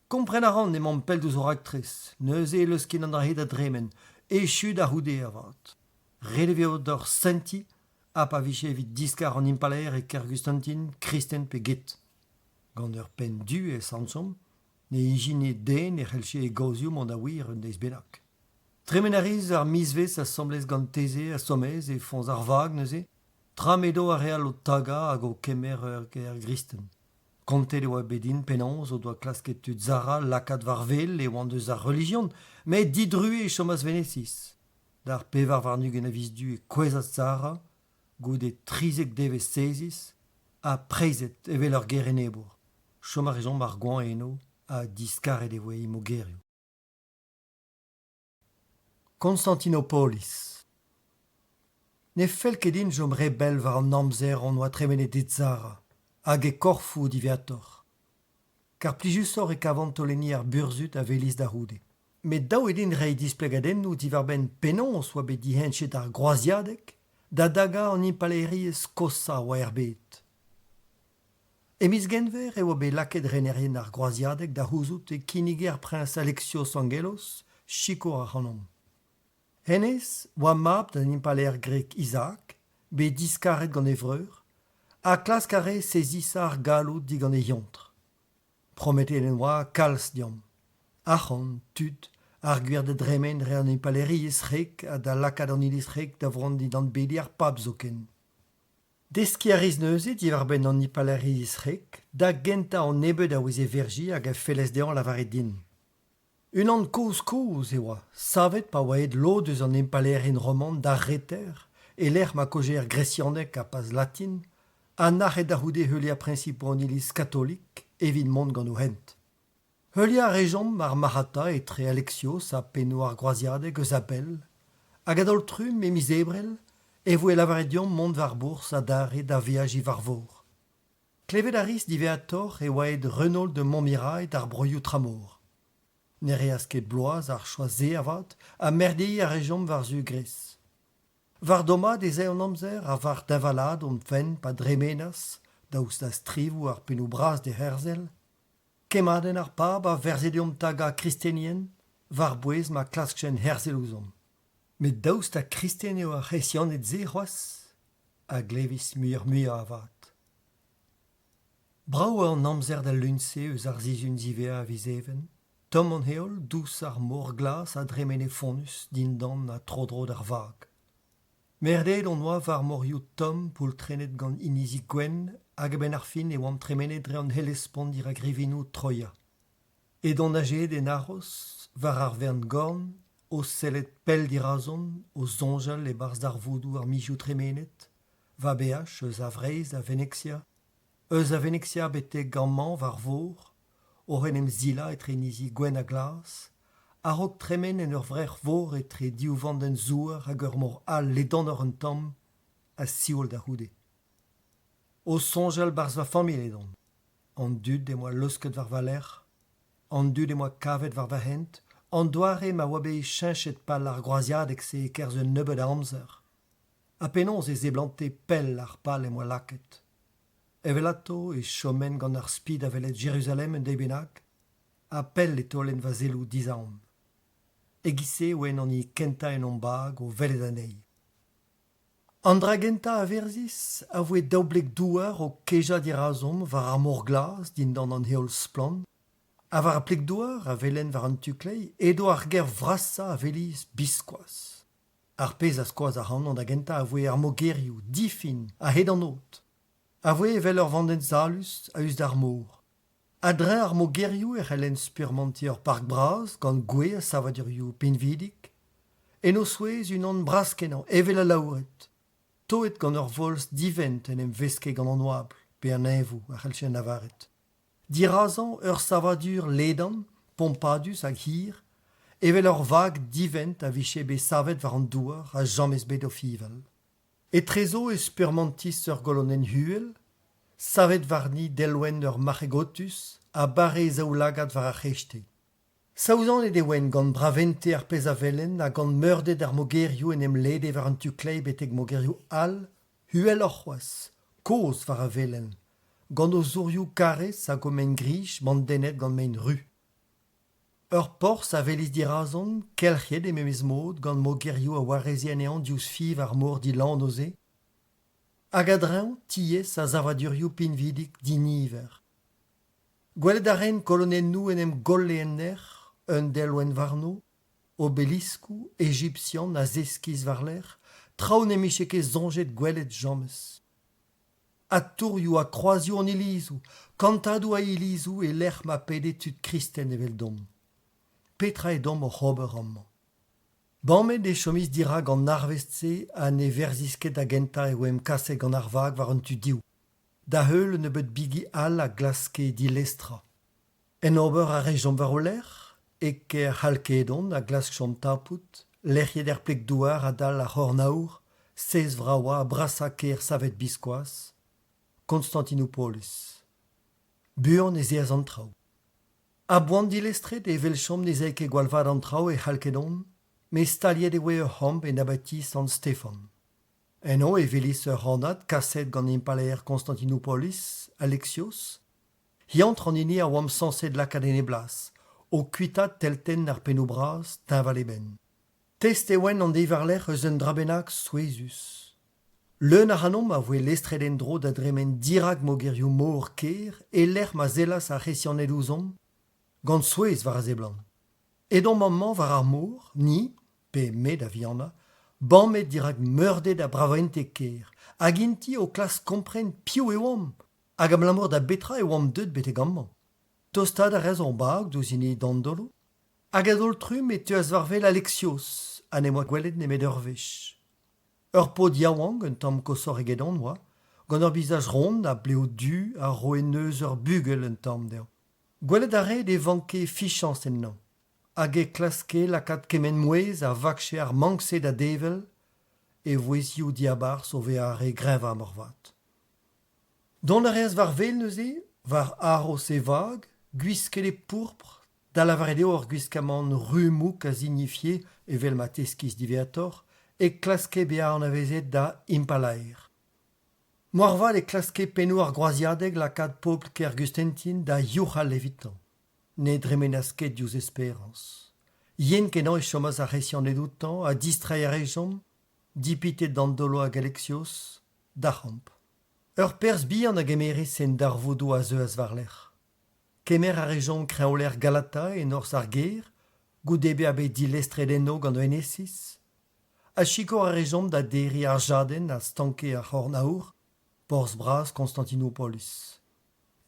Kompren a ran emaomp pell diouzh ho raktres, neuze e leuskin an dra-se da dremen, echu da c'houde avat. Ret e vezo deoc'h sentiñ ha pa vije evit diskar an impalaer e Kergustentin, kristen pe get. Gant ur penn du e santjomp, ne ijine den e c'hellje e gaozioù mont da wir un deiz bennak. Tremen a ris ar mizvezh asambles gant Teze ha Somez e foñs ar vag neuze, tra m'edo ar re all o tagañ hag o kemer ur gêr gristen. Kontet e oa bet din penaos o doa klasket tud Zara lakaat war wel e oant eus ar relijion, met didruez e chomas Veneziz. D'ar 24 a viz Du e kouezhas Zara, goude 13 devezh seziz, ha preizhet evel ur gêr enebour. Chom a rejomp ar goañv eno ha diskaret e voe he mogerioù. Konstantinopolis. Ne fell ket din chom re bell war an amzer hon oa tremenet e Zara hag e korfoù diwezhatoc'h. Kar plijusoc'h e kavan taolenniñ ar burzhud a welis da c'houde. Met dav eo din reiñ displegadennoù diwar-benn penaos oa bet diheñchet ar groaziadeg da dagañ an impalaeriezh koshañ a oa er bed. E miz Genver e oa bet lakaet renerien ar groaziadeg da c'houzout e kinnige ar priñs Alexios Angelos sikour ac'hanomp. Hennezh oa mab d'an impalaer grek Izaak, bet diskaret gant e vreur, ha klask a rae sezisañ ar galloud digant e eontr. Prometet en doa kalz deomp. Arc'hant, tud, ar gwir da dremen dre an impalaeriezh c'hrek ha da lakaat an iliz c'hrek da vont dindan beli ar pab zoken. Deskiñ a ris neuze diwar-benn an impalaeriezh c'hrek, da gentañ an nebeud a oueze Verji hag a felles dezhañ lavaret din. Unan kozh-kozh e oa, savet pa oa aet lod eus an impalaerien roman d'ar reter, e-lec'h ma kaozeer gresianeg ha pas latin, ha nac'het da c'houde heuliañ priñsipoù an Iliz katolik evit mont gant o hent. Heuliañ a rejomp ar marc'hata etre Alexios ha pennoù ar groaziadeg eus a-bell, hag a-daol-trumm e miz Ebrel e voe lavaret deomp mont war bourzh adarre da veajiñ war vor. Klevet a ris diwezhatoc'h e oa aet Renault de Montmirail d'ar broioù tramor. Ne reas ket bloaz ar choaz-se avat ha merdeiñ a rejomp war-zu Gres. War dommaat ez ae an amzer ha war deñvalaat hon fenn pa dremenas, daoust da strivoù ar pennoù bras d'e herzel, kemmadenn ar pab a verze deomp tagañ kristenien war-bouez ma klaskjent herzel ouzhomp. Met daoust ha kristen eo ar C'hresianed-se c'hoazh ? a glevis muioc'h-muiañ avat. Brav eo an amzer d'al lun-se eus ar sizhun ziwezhañ a viz Even. Tomm an heol, dous ar mor glas a dremene fonnus dindan ha tro-dro d'ar vag. Merdeet hon oa war morioù tomm poultrennet gant inizi gwenn hag a-benn ar fin e oamp tremenet dre an Hellespont dirak rivinoù Troia. Edon azeet en aros, war ar wern-gorn, o sellet pell dirazon, o soñjal e-barzh darvoudoù ar mizioù tremenet, va beaj eus a Vreizh da Venezia, eus a Venezia betek amañ war vor, oc'h en em silañ etre inizi gwenn ha glas, a-raok tremen en ur vrec'h-vor etre div vandenn zouar hag ur mor all ledanoc'h un tamm ha sioul da c'houde. O soñjal 'barzh va familh edon. An dud em boa laosket war va lerc'h, an dud em boa kavet war va hent, an doare ma oa bet cheñchet pal ar groaziadeg-se e-kerzh un nebeud a amzer. Ha penaos e seblante pell ar pal em boa lakaet. Evelato e chomen gant ar spi da welet Jeruzalem un deiz bennak, ha pell e taolen va selloù dizaon. E-giz-se e oan an hini kentañ en hon bag o welet anezhi. An dra gentañ a verzis a voe daou bleg douar o kejañ dirazomp war ar mor glas dindan an heol splann, ha war ar pleg-douar a welen war an tu kleiz edo ar gêr vrasañ a welis biskoazh. Ar pezh a skoas ac'hanon da gentañ a voe ar mogerioù difin a-hed an aod, a voe evel ur vandenn salus a-us d'ar mor. A-dreñv ar mogerioù e c'hellen spurmantiñ ur park bras gant gwez ha savadurioù pinvidik, en o zouez unan bras-kenañ evel alaouret, toet gant ur volz divent en em veske gant an oabl pe an neñvoù a c'helljen lavaret. Dirazañ ur savadur ledan, pompadus hag hir, evel ur vag divent a vije bet savet war an douar ha james bet o fiñval. Etrezo e spurmantis ur golonenn uhel, savet warni delwenn ur marc'heg otus a bare e zaoulagad war ar c'hreisteiz. Saouzanet e oant gant braventez ar pezh a welen ha gant meurded ar mogerioù en em lede war an tu kleiz betek mogerioù all, uheloc'h c'hoazh, kozh war a welen, gant o zourioù karrez hag o mein-grij bandennet gant mein ru. Ur porzh a welis dirazon, kelc'hiet e memes mod gant mogerioù a wareze anezhañ diouzh fiñv ar mor dilanv-se, hag a-dreñv tiez ha savadurioù pinvidik diniver. Gwelet a raen kolonennoù en em golle en nec'h, un delwenn warno, obeliskoù ejipsian a zeskis war-lerc'h, traoù n'em bije ket soñjet gwelet james. Ha tourioù ha kroazioù an ilizoù, kantadoù a ilizoù e-lec'h ma pede tud kristen eveldomp. Petra edomp oc'h ober amañ ? Bamet e chomis dirak an arvest-se ha ne verzis ket da gentañ e oamp kaset gant ar vag war an tu div. Da-heul un nebeud bigi all a glaske dilestrañ. En ober a rejomp war o lerc'h, e kêr C'halkedon a glaskjont tapout, lec'hiet er pleg-douar adal ar c'horn-aour, sez vravañ ha brasañ kêr savet biskoazh, Konstantinopolis. Buan ez eas an traoù. A-boan dilestret e welchomp ne 'z ae ket gwall vat an traoù e C'halkedon, met staliet e voe ur c'hamp en abati Sant-Stefan. Eno e welis ur c'hannad kaset gant impalaer Konstantinopolis, Alexios. Eontr an hini a oamp sañset lakaat en e blas, o kuitaat teltenn ar pennoù bras teñval e benn. Test e oan an deiz war-lerc'h eus un dra bennak souezhus. Leun ac'hanomp a voe lestret en-dro da dremen dirak mogerioù-mor kêr e-lec'h ma sellas ar C'hresianed ouzhomp, gant souezh war a seblant. Edomp amañ war ar mor, ni, pe me da vihanañ, bamet dirak meurded ha braventez kêr, hag int-i o klask kompren piv e oamp hag abalamour da betra e oamp deuet betek amañ. Tostaat a reas hor bag diouzh hini Dandolo, hag a-daol-trumm e teuas war-wel Alexios ha n'em boa gwelet nemet ur wech. Ur paotr yaouank un tamm koshoc'h egedon oa, gant ur bizaj ront ha blev du a roe neuz ur bugel un tamm dezhañ. Gwelet a raed e vanke fichañs ennañ hag e klaske lakaat kement mouezh a vagche ar mank-se da devel, e vouezhioù diabarzh o vezañ ar re greñvañ moarvat. Dont a reas war-wel neuze, war aros e vag, gwisket e pourpr, da lavaret eo ur gwiskamant ru-mouk a signifie, evel ma teskis diwezhatoc'h, e klaske bezañ anavezet da impalaer. Moarvat e klaske pennoù ar groaziadeg lakaat pobl Kergustentin da youc'hal evitañ. Ne dremenas ket diouzh esperañs. Yen-kenañ e chomas ar C'hresianed outañ ha distreiñ a rejont, dipitet Dandolo hag Alexios, d'ar c'hamp. Ur perzh bihan a gemeris en darvoudoù a zeuas war-lerc'h. Kemer a rejont kreñvlec'h Galata e norzh ar gêr, goude bezañ bet dilestret eno gant Venesiz. Ha sikour a rejomp da derriñ ar jadenn a stanke ar c'horn aour, porzh bras Konstantinopolis.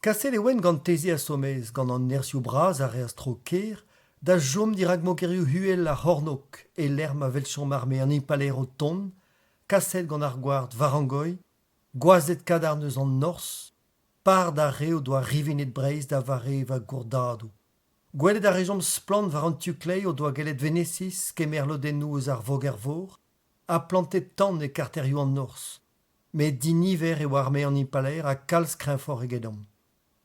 Kaset e oant gant Teze ha Somez gant an nerzhioù bras a reas tro kêr da chom dirak mogerioù uhel ar c'hornôg e-lec'h ma welchomp arme an impalaer o tont, kaset gant ar gward Varangoi, gwazed kadarn eus an norzh, par d'ar re o doa rivinet Breizh da vare va gourdadoù. Gwelet a rejomp splann war an tu kleiz o doa gellet Venesiz kemer lodennoù eus ar voger-vor ha plantet tan e karterioù an norzh. Met diniver e oa arme an impalaer ha kalz kreñvoc'h egedomp.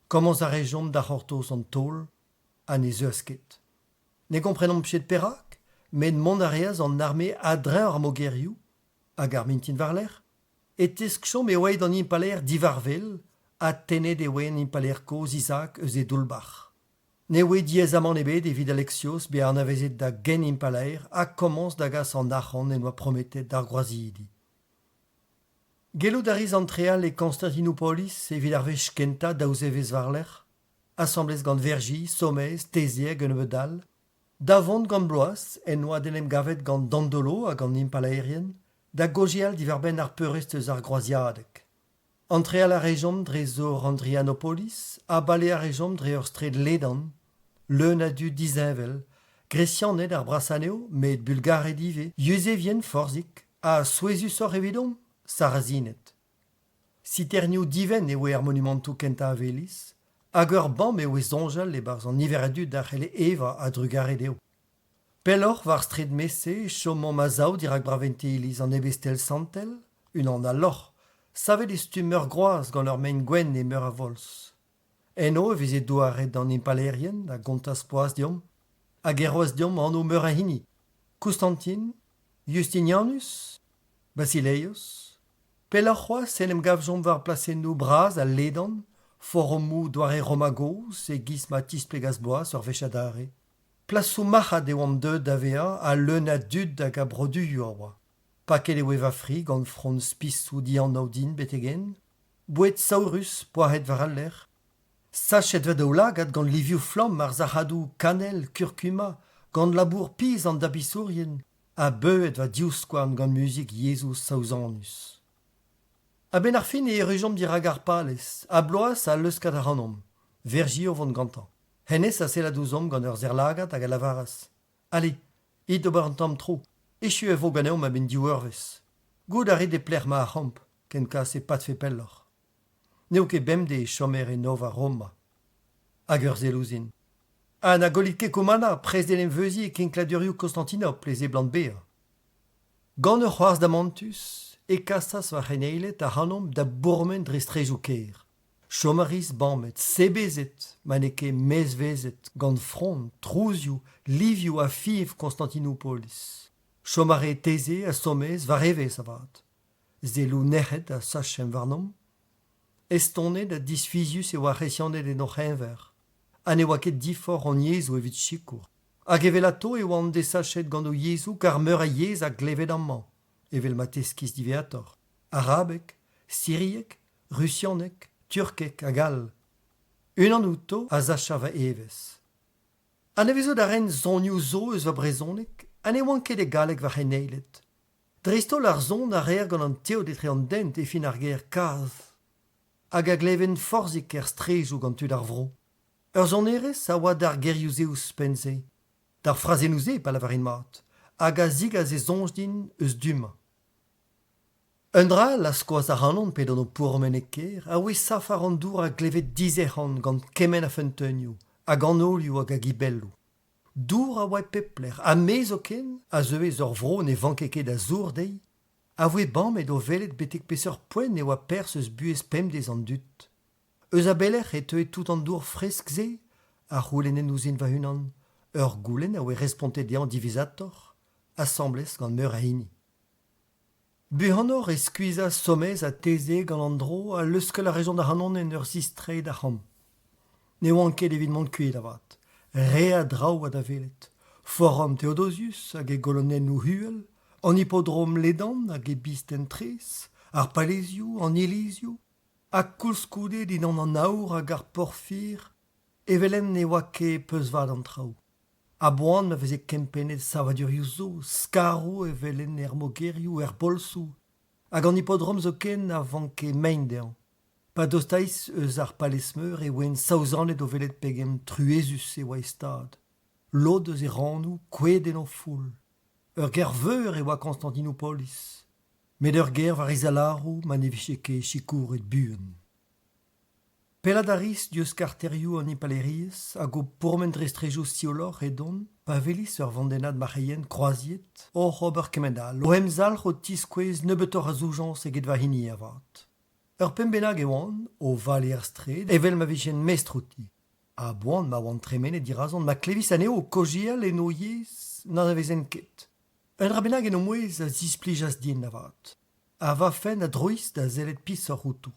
Komañs a rejomp da c'hortoz an taol ha ne zeuas ket. Ne gomprenomp ket perak, met mont a reas an arme a-dreñv ar mogerioù hag ar mintin war-lerc'h e teskjomp e oa aet an impalaer diwar-wel ha tennet e oa an impalaer kozh Isaac eus e doull-bac'h. Ne voe diaezamant ebet evit Alexios bezañ anavezet da gen-impalaer ha komañs da gas an arc'hant en doa prometet d'ar groazidi. Gellout a ris antreal e Konstantinopolis evit ar wech kentañ daou zevezh war-lerc'h, asambles gant Vergi, Somez, Tezeg hag un nebeud all, da vont gant bloaz en oa d'en em gavet gant Dandolo hag an impalaerien da gaozeal diwar-benn ar peurrest eus ar groaziadeg. Antreal a rejomp dre zor Andrianopolis ha bale a rejomp dre ur straed ledan, leun a dud disheñvel, Gresianed ar brasañ anezho, met Bulgared ivez, Yuzevien forzhik, ha souezhusoc'h evidomp, Sarrazined. Siternioù divent e voe ar monumantoù kentañ a welis, hag ur bam e voe soñjal e-barzh an niver a dud a c'helle evañ a-drugarez dezho. Pelloc'h war straed Mese e chomomp a-sav dirak braventez iliz an Ebestel Santel, unan a lorc'h, savet e stumm ur groaz gant ur maen gwenn e meur a volz. Eno e veze douaret an impalaerien a gontas poazh deomp hag e roas deomp anv meur a hini: Konstantin, Justinianus, Basileios. Pelloc'h c'hoazh en em gavjomp war plasennoù bras ha ledan, foromoù doare Roma gozh e-giz ma tisplegas Boaz ur wech adarre. Plasoù marc'had e oamp deuet da vezañ ha leun a dud hag a broduioù a oa. Paket e oa va fri gant frond spisoù dianav din betek-henn, boued saourus poazhet war al lec'h. Sachet va daoulagad gant livioù flamm ar sac'hadoù kanell kurkuma, gant labour pizh an dapisourien ha beuet va divskouarn gant muzik yezhoù saouzanus. A-benn ar fin e errujomp dirak ar palez, ha bloaz a leuskat ac'hanomp, Vergi o vont gantañ. Hennezh a sellas ouzhomp gant ur serr-lagad hag a lavaras Ale, it d'ober un tamm tro, echu e vo ganeomp a-benn div eurvezh. Goût a rit e pelec'h emañ ar c'hamp, ken kas e padfe pelloc'h. N'eo ket bemdez e chomer e Nova Roma. Hag ur sell ouzhin. Ha na gollit ket Komana, prest d'en em veuziñ e kinkladurioù Konstantinopl e seblant bezañ. Gant ur c'hoarzh damantus e kasas va c'heneiled ac'hanomp da bourmen dre straedoù kêr. Chom a ris bamet, sebezet, ma n'eo ket mezvezet, gant frond, trouzioù, livioù ha fiñv Konstantinopolis. Chom a rae Teze ha Somez war evezh avat. Selloù nec'het a sachemp warnomp. Estonet ha disfizius e oa ar C'hresianed en o c'heñver. Ha ne oa ket diforc'h hon yezhoù evit sikour. Hag evelato e oant desachet gant o yezhoù kar meur a yezh a gleved amañ, evel ma teskis diwezhatoc'h. Arabeg, sirieg, rusianeg, turkeg hag all. Unan outo a sacha va evezh. Anavezout a raen sonioù zo eus va brezhoneg ha ne oant ket e galleg va c'heneiled. Dreist-holl ar son a reer gant an teod etre an dent e fin ar ger kazh hag a gleven forzhik er straejoù gant tud ar vro. Ur sonerezh a oa d'ar gerioù-se ouzhpenn-se, d'ar frazennoù-se pa lavarin mat, hag a zigase soñj din eus du-mañ. Un dra all a skoas ac'hanon p'edon o pourmen e kêr a oe safar an dour a gleved dizec'han gant kement a feunteunioù, a ganolioù hag a gibelloù. Dour a oa e pep lec'h ha me zoken, a zeue eus ur vro ne vanke ket a zour dezhi, a voe bamet o welet betek peseurt poent e oa perzh eus buhez pemdez an dud. Eus a belec'h e teue tout an dour fresk-se ? a c'houlennen ouzhin va-unan. Ur goulenn a oe respontet dezhañ diwezhatoc'h, asambles gant meur a hini. Buanoc'h e skuizhas Somez ha Teze gant an dro ha leuskel a rejont ac'hanon en ur zistreiñ d'ar c'hamp. Ne oan ket evit mont kuit avat. Re a draoù oa da welet. Forum Theodosius hag e golonennoù uhel, an hipodrom ledan hag e bistenn-traezh, ar palezioù, an ilizioù, ha koulskoude dindan an aour hag ar porfir, evel-henn ne oa ket peuzvat an traoù. A-boan ma veze kempennet savadurioù zo, skaroù evel-henn er mogerioù, er bolzoù, hag an hipodrom zoken a vanke mein dezhañ. Pa dostais eus ar palez-meur e oan saouzanet o welet pegen truezus e oa e stad. Lod eus e rannoù kouezhet en o foull. Ur gêr veur e oa Konstantinopolis, met ur gêr war he zalaroù ma ne vije ket sikouret buan. Pellat a ris diouzh karterioù an impalaeriezh hag o pourmen dre straejoù siouloc'h edon pa welis ur vandennad marc'heien kroaziet oc'h ober kement-all, o emzalc'h o tiskouez nebeutoc'h a zoujañs eget va hini avat. Ur penn bennak e oan, o vale er straed, evel ma vijen mestr outi. A-boan ma oan tremenet dirazon ma klevis anezho o kaozeal en o yezh n'anavezen ket. Un dra bennak en o mouezh a zisplijas din avat. Ha va fenn a drois da sellet pishoc'h outo.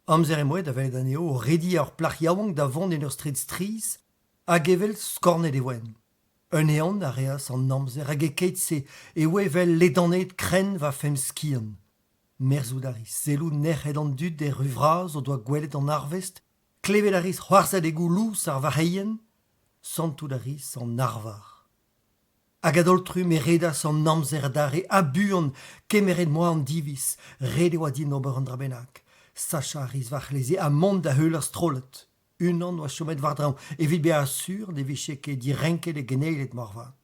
Amzer em boa da welet anezho o rediañ ur plac'h yaouank da vont en ur straed strizh hag evel skornet e voent. Un ehan a reas an amzer hag e-keit-se e oa evel ledanaet krenn va femp-skiant. Merzout a ris selloù nec'het an dud er ru vras o doa gwelet an arvest, klevet a ris c'hoarzhadegoù lous ar varc'heien, santout a ris an arvar. Hag a-daol-trumm e redas an amzer adarre ha buan kemeret 'm boa an diviz, ret e oa din ober un dra bennak. Sachañ a ris va c'hleze ha mont da heul ar strollad. Unan oa chomet war-draoñ evit bezañ sur ne vije ket direnket e geneiled moarvat.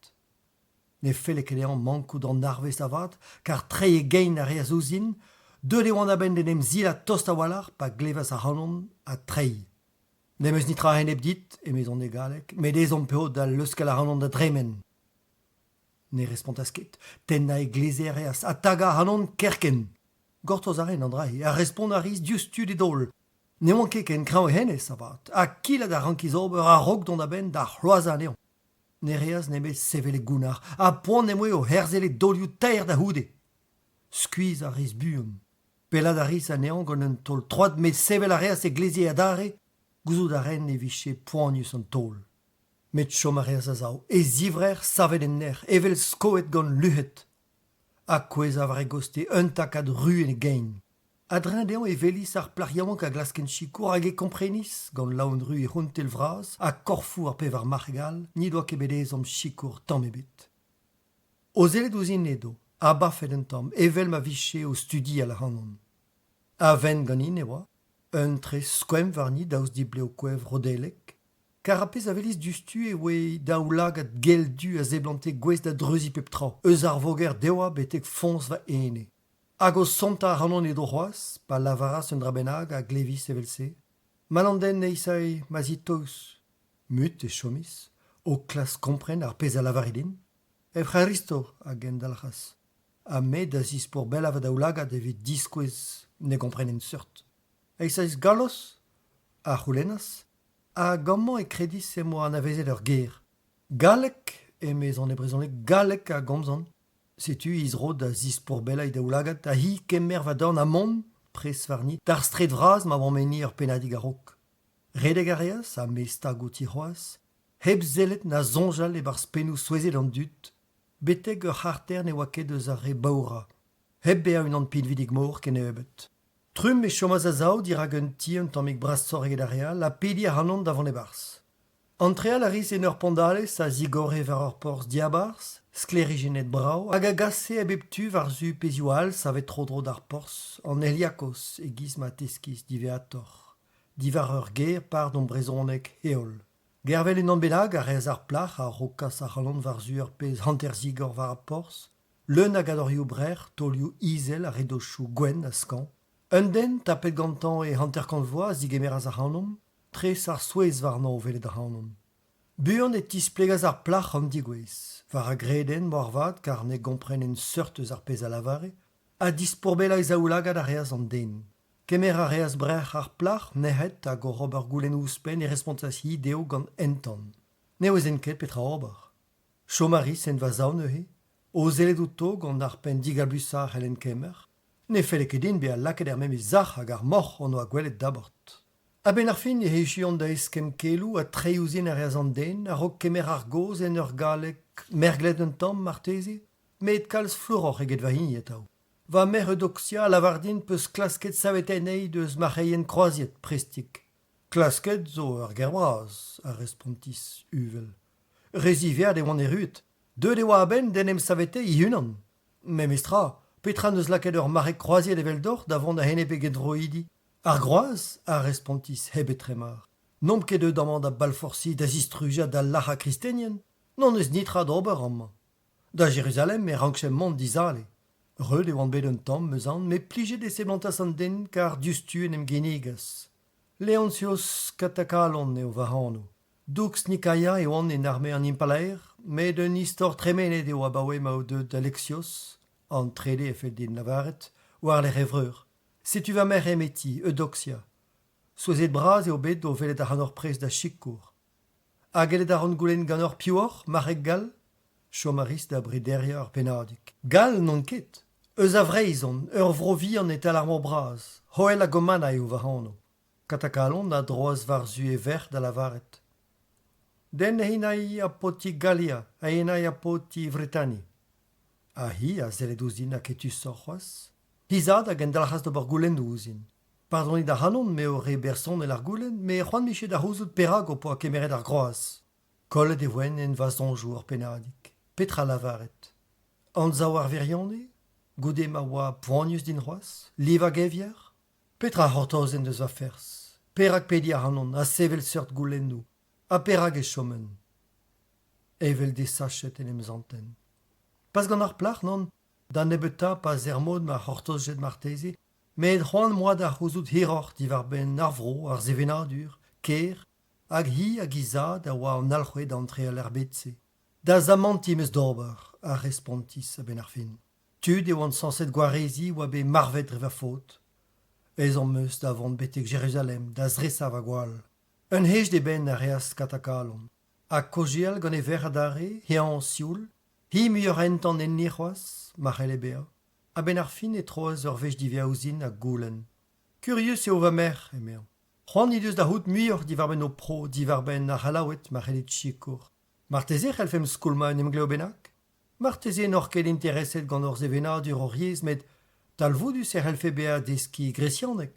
Ne felle ket dezhañ mankout an arvest avat, kar treiñ e gein a reas ouzhin, deuet e oan a-benn d'en em silañ tost a-walc'h pa glevas ac'hanon ha treiñ. N'em eus netra a-enep dit, emezon e galleg, met ezhomm 'peus da leuskel ac'hanon da dremen. Ne respontas ket. Tennañ e gleze a reas ha tagañ ac'hanon kerkent. Gortoz a rin an dra-se ha respont a ris diouzhtu d'e daol. Ne oan ket ken kreñv hennezh avat, ha kilat a rankis ober a-raok dont a-benn da c'hloazañ anezhañ. Ne reas nemet sevel e gounnar ha poan em boa o herzel e daolioù taer da c'houde. Skuizh a ris buan. Pellat a ris anezhañ gant un taol troad met sevel a reas e gleze adarre, gouzout a raen e vije poanius an taol. Met chom a reas a-sav, e zivrec'h savet en nec'h, evel skoet gant luc'hed. Ha kouezhañ war e gostez un takad ru en e gein. A-dreñv dezhañ e welis ar plac'h yaouank a glasken sikour hag e komprenis, gant laouen-ru he c'hountell vras ha korfoù ar pevar marc'heg all, n'he doa ket bet ezhomm sikour tamm ebet. O sellet ouzhin edo, abafet un tamm, evel ma vije o studial ac'hanon. A-vent ganin e oa, un tres skoemp warni daoust d'he blev koev rodellek, kar ar pezh a welis diouzhtu e oa daoulagad gell-du a seblante gouest da dreuziñ pep tra, eus ar voger deoa betek foñs va ene. Hag o sontañ ac'hanon edo c'hoazh, pa lavaras un dra bennak a glevis evel-se. Mall an den eizhae ma zi taos. Mut e chomis, o klask kompren ar pezh a lavare din. Evc'haristo a gendalc'has, ha me da zispourbella va daoulagad evit diskouez ne gomprenen seurt. Eizh Gallos ? a c'houlennas, hag amañ e kredis em boa anavezet ur ger. Galleg, emezon e brezhoneg, galleg a gomzan. Setu he zro da zispourbella he daoulagad ha hi kemer va dorn ha mont, pres warni, d'ar straed vras ma oamp enni ur pennadig a-raok. Redek a reas, ha me stag outi c'hoazh, hep sellet na soñjal e-barzh pennoù souezhet an dud, betek ur c'harter ne oa ket eus ar re baourañ. hep bezañ unan pinvidik-mor kennebeut. Trumm e chomas a-sav dirak un ti un tammig brasoc'h eget ar re all ha pediñ ac'hanon da vont e-barzh. Antreal a ris en ur pondalez a zigore war ur porzh diabarzh, sklêrijennet brav, hag a gase a bep tu war-zu pezhioù all savet tro-dro d'ar porzh, an Heliakos e-giz ma teskis diwezhatoc'h, diwar ur ger par d'hon brezhoneg heol. Gervel unan bennak a reas ar plac'h a-raok kas ac'hanon war-zu ur pezh hanter-zigor war ar porzh, leun a gadorioù-brec'h, taolioù izel ha redochoù gwenn ha skañv. Un den tapet gantañ e hanter-kant vloaz a zigemeras ac'hanomp, tres ar souezh warnañ o welet ac'hanon. Buan e tisplegas ar plac'h an degouezh, war a gredenn moarvat kar ne gomprenen seurt eus ar pezh a lavare, ha dispourbelañ e zaoulagad a reas an den. Kemer a reas brec'h ar plac'h nec'het hag oc'h ober goulennoù ouzhpenn e respontas-hi dezho gant entan. Ne ouezen ket petra ober. Chom a ris en va sav neuze, o sellet outo gant ar penn digablusañ a c'hellen kemer. Ne felle ket din bezañ lakaet er memes sac'h hag ar moc'h hon oa gwelet dabord. A-benn ar fin ec'h echuont da eskemm keloù ha treiñ ouzhin a reas an den a-raok kemer ar gaoz en ur galleg merglet un tamm marteze, met kalz flouroc'h eget va hini atav. Va merc'h Eudoxia a lavar din 'peus klasket saveteiñ anezhi deus marc'heien kroaziet prestik. Klasket zo ur ger bras, a respontis uvel. Re ziwezhat e oan erruet. Deuet e oa a-benn d'en em saveteiñ e-unan. Memestra, petra 'neus lakaet ur marc'heg kroaziet eveldoc'h da vont a-enep e genvroidi? Ar groaz, a respontis hep etremar. N'omp ket deuet amañ da balforsiñ, da zistrujañ, da lac'hañ kristenien. N'hon eus netra d'ober amañ. Da Jeruzalem e rankjemp mont dizale. Reut e oan bet un tamm, 'm eus aon, met plijet e seblantas an den kar diouzhtu en em ginnigas. Leontios Katakalon eo va anv. Dux Nikaia e oan en arme an impalaer, met un istor tremenet eo abaoe ma eo deuet Alexios, an trede e fell din lavaret, war-lerc'h e vreur. Setu va merc'h emeti, Eudoxia. Souezhet-bras eo bet o welet ac'hanoc'h prest da sikour. Ha gellet a ran goulenn ganeoc'h piv oc'h, marc'heg gall ? Chom a ris da brederiañ ur pennadig. Gall n'on ket. Eus a Vreizh on, ur vro vihan e-tal ar mor bras. Hoel a Gommanna eo va anv. Katakalon a droas war-zu e verc'h da lavaret Den heinai ha poti Gallia, heinai ha poti Vretani. Ha hi a sellet ouzhin aketusoc'h c'hoazh. He zad a gendalc'has d'ober goulennoù ouzhin. Pardonit ac'hanon m'eo re bersonel ar goulenn, met c'hoant 'mije da c'houzout perak ho poa kemeret ar groaz. Kollet e voen en va soñjoù ur pennadig. Petra lavaret ? Anzav ar wirionez ? Goude ma oa poanius din c'hoazh ? Livañ gevier ? Petra a c'hortozen eus va ferzh ? Perak pediñ ac'hanon ha sevel seurt goulennoù ? Ha perak e chomen ? Evel desachet en em santen. Pas gant ar plac'h, nann, da nebeutañ pa 'z er mod ma c'hortozjed marteze, Met c'hoant 'm boa da c'houzout hiroc'h diwar-benn ar vro, ar sevenadur, kêr, hag hi hag he zad a oa an alc'hwez da antreal er bed-se. Da zamantiñ 'm eus d'ober, a respontis a-benn ar fin. Tud e oan sañset gwareziñ oa bet marvet dre va faot. Ezhomm 'm eus da vont betek Jeruzalem da zresañ va gwall. Un hej d'e benn a reas Katakalon. Ha kaozeal gant e verc'h adarre, eñ sioul, hi muioc'h entan enni c'hoazh, ma c'helle bezañ. A-benn ar fin e troas ur wech diwezhañ ouzhin ha goulenn. Kurius eo va merc'h, emezañ. C'hoant he deus da c'hoût muioc'h diwar-benn ho pro, diwar-benn ar C'hallaoued ma c'hellit sikour. Marteze e c'hellfemp skoulmañ un emglev bennak ? Marteze n'oc'h ket intereset gant hor sevenadur hor yezh met talvoudus e c'hellfe bezañ deskiñ gresianeg,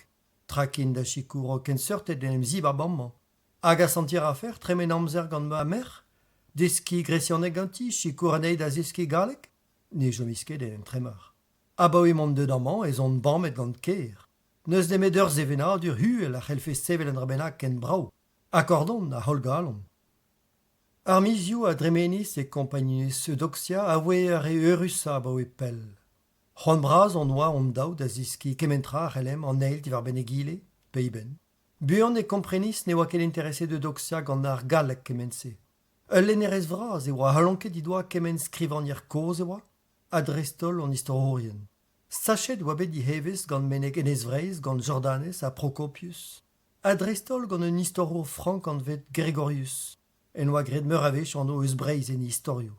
trakin da sikour ho kenseurted d'en em zibab amañ. Hag asantiñ a rafec'h tremen amzer gant ma merc'h ? Deskiñ gresianeg ganti, sikour anezhi da zeskiñ galleg ? Ne chomis ket en entremar. Abaoe m'on deuet amañ ez on bamet gant kêr. N'eus nemet ur sevenadur uhel a c'hellfe sevel un dra bennak ken brav. Akordon a holl-galon. Ar mizioù a dremenis e kompagnunezh Eudoxia a voe ar re eürusañ abaoe pell. C'hoant bras hon oa hon-daou da zeskiñ kement tra a c'hellemp an eil diwar-benn egile, pe eben. Buan e komprenis ne oa ket intereset Eudoxia gant ar galleg kement-se. Ul lennerez vras e oa ha lonket he doa kement skrivagner kozh e oa, ha dreist-holl an istorourien. Sachet e oa bet he evezh gant meneg Enez-Vreizh gant Jordanez ha Procopius, ha dreist-holl gant un istorour frank anvet Gregorius, en doa graet meur a wech anv eus Breizh en e istorioù.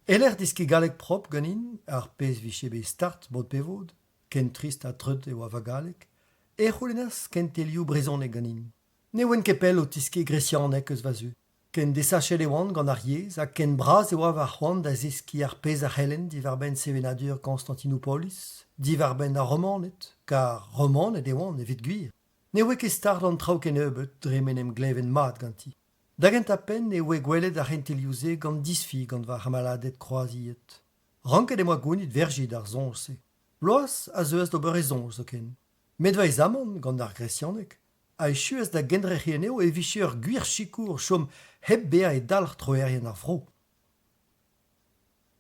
E-lec'h deskiñ galleg propr ganin, ar pezh 'vije bet start mod pe vod, ken trist ha treut e oa va galleg, e c'houlennas kentelioù brezhoneg ganin. Ne oan ket pell o teskiñ gresianeg eus va zu. Ken desachet e oan gant ar yezh ha ken bras e oa va c'hoant da zeskiñ ar pezh a c'hellen diwar-benn sevenadur Konstantinopolis, diwar-benn ar Romaned, kar Romaned e oant evit gwir. Ne oa ket start an traoù kennebeut dre m'en em gleven mat ganti. Da gentañ-penn e oa gwelet ar c'hentelioù-se gant disfi gant va c'hamaladed kroaziet. Ranket em boa gounit Verji d'ar soñj-se. Bloaz a zeuas d'ober e soñj zoken. Met va aezamant gant ar gresianeg a echuas da gendrec'hiñ anezho e vije ur gwir sikour chom hep bezañ e dalc'h troerien ar vro.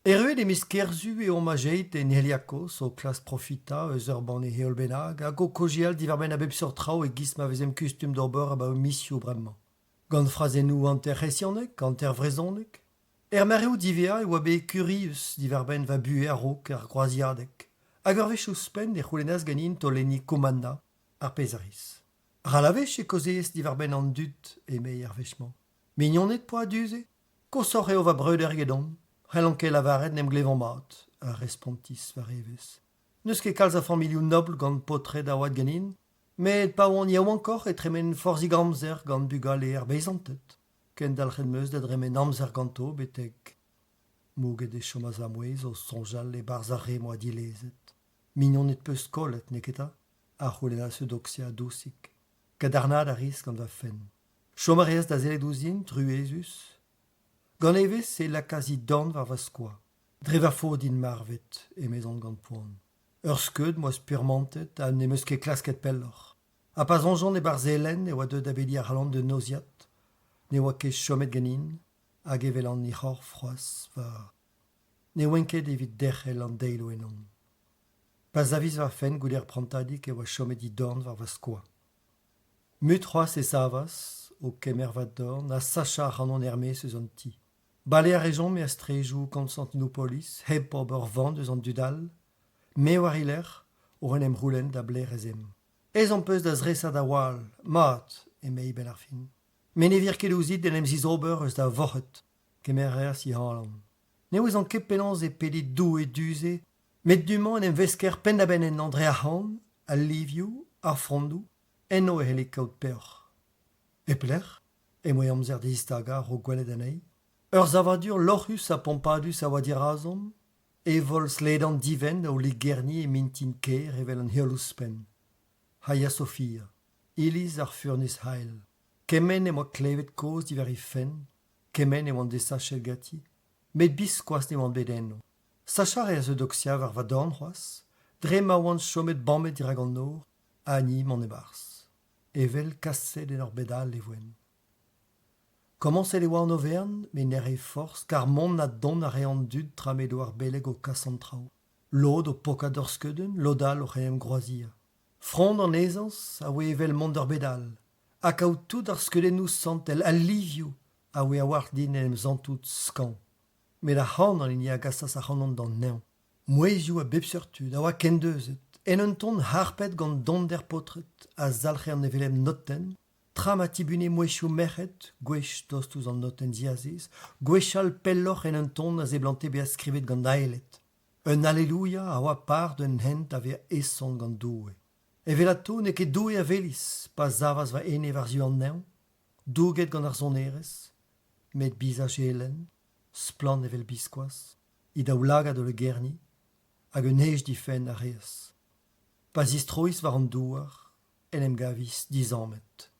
Erruet e miz Kerzu eo omp azeet en Heliakos o klask profitañ eus ur banne heol bennak hag o kaozeal diwar-benn a bep seurt traoù e-giz ma vezemp kustum d'ober abaoe mizioù bremañ. Gant frazennoù hanter-c'hresianek, hanter-vrezhonek. Er mareoù diwezhañ e oa bet kurius diwar-benn va buhez a-raok ar groaziadeg hag ur wech ouzhpenn e c'houlennas ganin taolenniñ Kommanna, ar pezh a ris. Ral a wech e kaozeez diwar-benn an dud, eme ar wech-mañ. Mignoned 'poa du-se ? Koshoc'h eo va breudeur egedon, c'hellan ket lavaret 'n em glevan mat, a respontis war evezh. N'eus ket kalz a familhoù nobl gant paotred a oad ganin, met pa oan yaouankoc'h e tremen forzhik amzer gant bugale ar beizanted. Kendalc'het 'm eus da dremen amzer ganto betek mouget e chomas va mouezh o soñjal e-barzh ar re 'm boa dilezet. Mignoned 'peus kollet, neketa ? a c'houlennas Eudoxia dousik. Kadarnaat a ris gant va fenn. Chom a reas da sellet ouzhin, truezus. Gant evezh e lakaas he dorn war va skoaz. Dre va faot int marvet, emezon gant poan. Ur skeud 'm boa spurmantet ha n'em eus ket klasket pelloc'h. Ha pa soñjan e-barzh Elen e oa deuet da bediñ ac'hanon d'un noziad. Ne oa ket chomet ganin hag evel an ic'horf c'hoazh war. Ne oan ket evit derc'hel an deilioù ennon. Pa savis va fenn goude ar prantadig e oa chomet he dorn war va skoaz. Mut c'hoazh e savas, o kemer va dorn ha sachañ ac'hanon er-maez eus an ti. Bale a rejomp er straedoù Konstantinopolis hep ober van eus an dud all, me war he lerc'h oc'h en em c'houlenn da belec'h ez aemp. Ezhomm 'peus da zresañ da wall, mat, emei 'benn ar fin. Met ne vir ket ouzhit d'en em zizober eus da vorc'hed. Kemer a reas he alan. Ne ouezan ket penaos e pedit Doue du-se, met du-mañ en em vesker penn-da-benn ennañ dre ar c'han, al livioù, ar frondoù, eno e c'hellit kaout peoc'h. E pelec'h emañ amzer da zistagañ a-raok gwelet anezhi. Ur savadur lorc'hus ha pompadus a oa dirazomp, e volz ledan divent o legerniñ e mintin kêr evel an heol ouzhpenn. Hagia Sophia, iliz ar furnez hael. Kement em boa klevet kaoz diwar he fenn, kement e oan desachet ganti, met biskoazh ne oan bet eno. Sachañ a reas Eudoxia war va dorn c'hoazh, dre ma oan chomet bamet dirak an nor, ha ni mont e-barzh. Evel kaset en ur bed all e voen. Komañset e oa an overenn met ne rae forzh kar mont ha dont a rae an dud tra m'edo ar beleg o kas an traoù. Lod o pokat d'ur skeudenn, lod all oc'h en em groaziañ. Frond an ezañs a oa evel mont d'ur bed all ha kaout tout ar skeudennoù santel, al livioù a oa a-walc'h din en em santout skañv. Met ar c'han an hini a gasas ac'hanon d'an neñv. Mouezhioù a bep seurt tud a oa kendeuzet, en un ton harpet gant donder paotred a zalc'he an hevelep notenn, tra ma tibune mouezhioù merc'hed, gwech tost ouzh an notenn diazez, gwech all pelloc'h en un ton a seblante bezañ skrivet gant aeled. Un Alleluia a oa par d'un hent da vezañ heson gant Doue. Evelato n'eo ket Doue a welis pa savas va ene war-zu an neñv, douget gant ar sonerezh, met bizaj Elen, splann evel biskoazh, he daoulagad o lugerniñ, hag un hej difenn a reas. Pa zistrois war an douar en em gavis dizammet.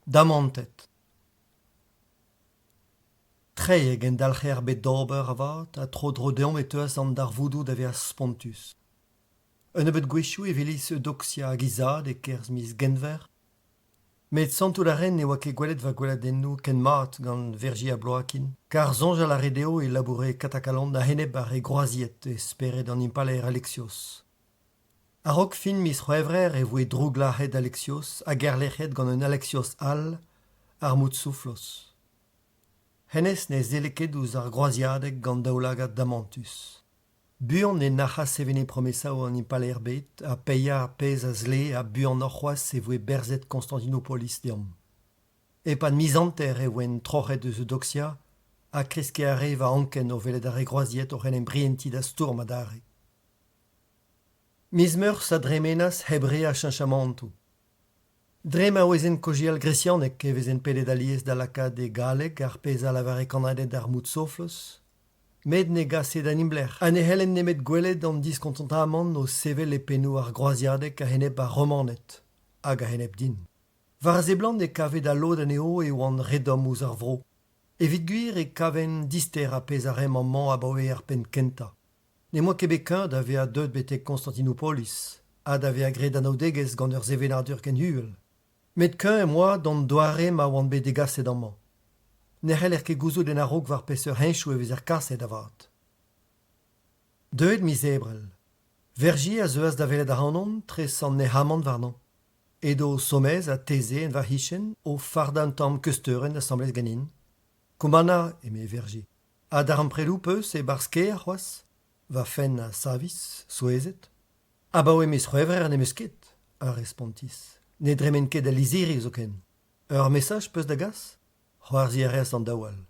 Damantet. Treiñ a gendalc'he ar bed d'ober avat ha tro-dro deomp e teuas an darvoudoù da vezañ spontus. Un nebeud gwezhioù e welis Eudoxia hag he zad e-kerzh miz Genver. Met santout a raen ne oa ket gwelet va gweladennoù ken mat gant Verji ha Bloakin, kar soñjal a rae dezho e laboure Katakalon a-enep ar re groaziet e spered an impalaer Alexios. A-raok fin miz C'hwevrer e voe drouglac'het Alexios hag erlec'hiet gant un Alexios all, ar Moutsouflos. Hennezh ne selle ket ouzh ar groaziadeg gant daoulagad damantus. Buan e nac'has seveniñ promesaoù an impalaer bet ha paeañ ar pezh a zlee ha buanoc'h c'hoazh e voe berzet Konstantinopolis deomp. E-pad miz hanter e voent troc'het eus Eudoxia ha kreskiñ a rae va anken o welet ar re groaziet oc'h en em brientiñ da stourm adarre. Miz Meurzh a dremenas hep re a cheñchamantoù. Dre ma ouezen kaozeal gresianeg e vezen pedet alies da lakaat e galleg ar pezh a lavare kannaded ar Moutsoflos, met ne gase da neblec'h ha ne c'hellen nemet gwelet an diskontantamant o sevel e pennoù ar groaziadeg a-enep ar Romaned hag a-enep din. War a seblant e kave da lod anezho e oan re domm ouzh ar vro. Evit gwir e kaven dister ar pezh a raemp amañ abaoe ar penn kentañ. N'em boa ket bet kuñv da vezañ deuet betek Konstantinopolis ha da vezañ graet anaoudegezh gant ur sevenadur ken uhel. Met kuñv em boa d'an doare ma oan bet degaset amañ. Ne c'heller ket gouzout en a-raok war peseurt henchoù e vezer kaset avat. Deuet miz Ebrel. Vergy a zeuas da welet ac'hanon tres an nec'hamant warnañ. Edo Somez ha Thésée en va c'hichen o fardañ un tamm keusteurenn asambles ganin. Komana, eme Vergy, ha darempredoù 'peus e-barzh kêr c'hoazh ? Va fenn a savis, souezhet. Abaoe miz C'hwevrer n'em eus ket, a respontis. Ne dremen ket al lizhiri zoken. Ur mesaj 'peus da gas ? C'hoarzhiñ a reas an daou all.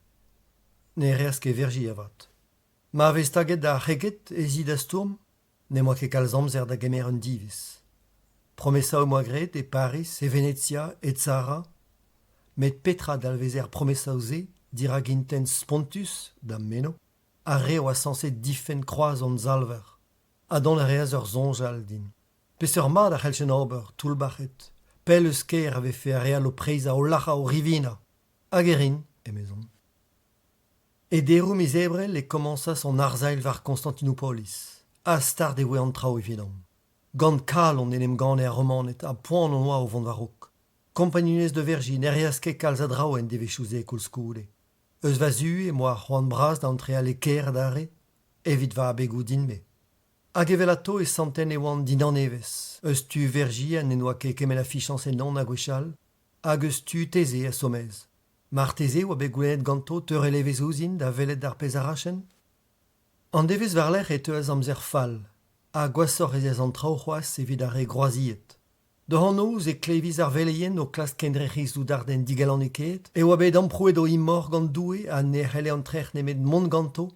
Ne reas ket Vergy avat. Ma vez taget d'ar c'heged ez i da stourm ? N'em boa ket kalz amzer da gemer un diviz. Promesaoù 'm boa graet e Pariz, e Venezia, e Zara. Met petra dalveze ar promesaoù-se dirak intent spontus, da'm meno, ar re a oa sañset difenn kroaz hon Salver? Ha dont a reas ur soñj all din. Peseurt mat a c'helljen ober, toullbac'het, pell eus kêr a vefe ar re all o preizhañ, o lac'hañ, o rivinañ. Hag e rin, emezon. E deroù miz Ebrel e komañsas an arsailh war Konstantinopolis ha start e voe an traoù evidomp. Gant kalon en em ganne ar Romaned ha poan hon oa o vont war-raok. Kompagnunezh de Vergy ne reas ket kalz a draoù en devezhioù-se koulskoude. Eus va zu em boa c'hoant bras da antreal e kêr adarre, evit va abegoù din-me. Hag evelato e santen e oan dindan evezh, eus tu Vergy ha n'en doa ket kement a fichañs ennon ha gwechall, hag eus tu Thésée ha Somez. Marteze e oa bet goulennet ganto teurel evezh ouzhin da welet ar pezh a rachen ? An devezh war-lerc'h e teuas amzer fall, ha gwashoc'h ez eas an traoù c'hoazh evit ar re groaziet. Doc'h an noz e klevis ar veleien o klask kendrec'hiñ soudarded digalonekaet e oa bet amprouet o imor gant Doue ha ne c'helle an trec'h nemet mont ganto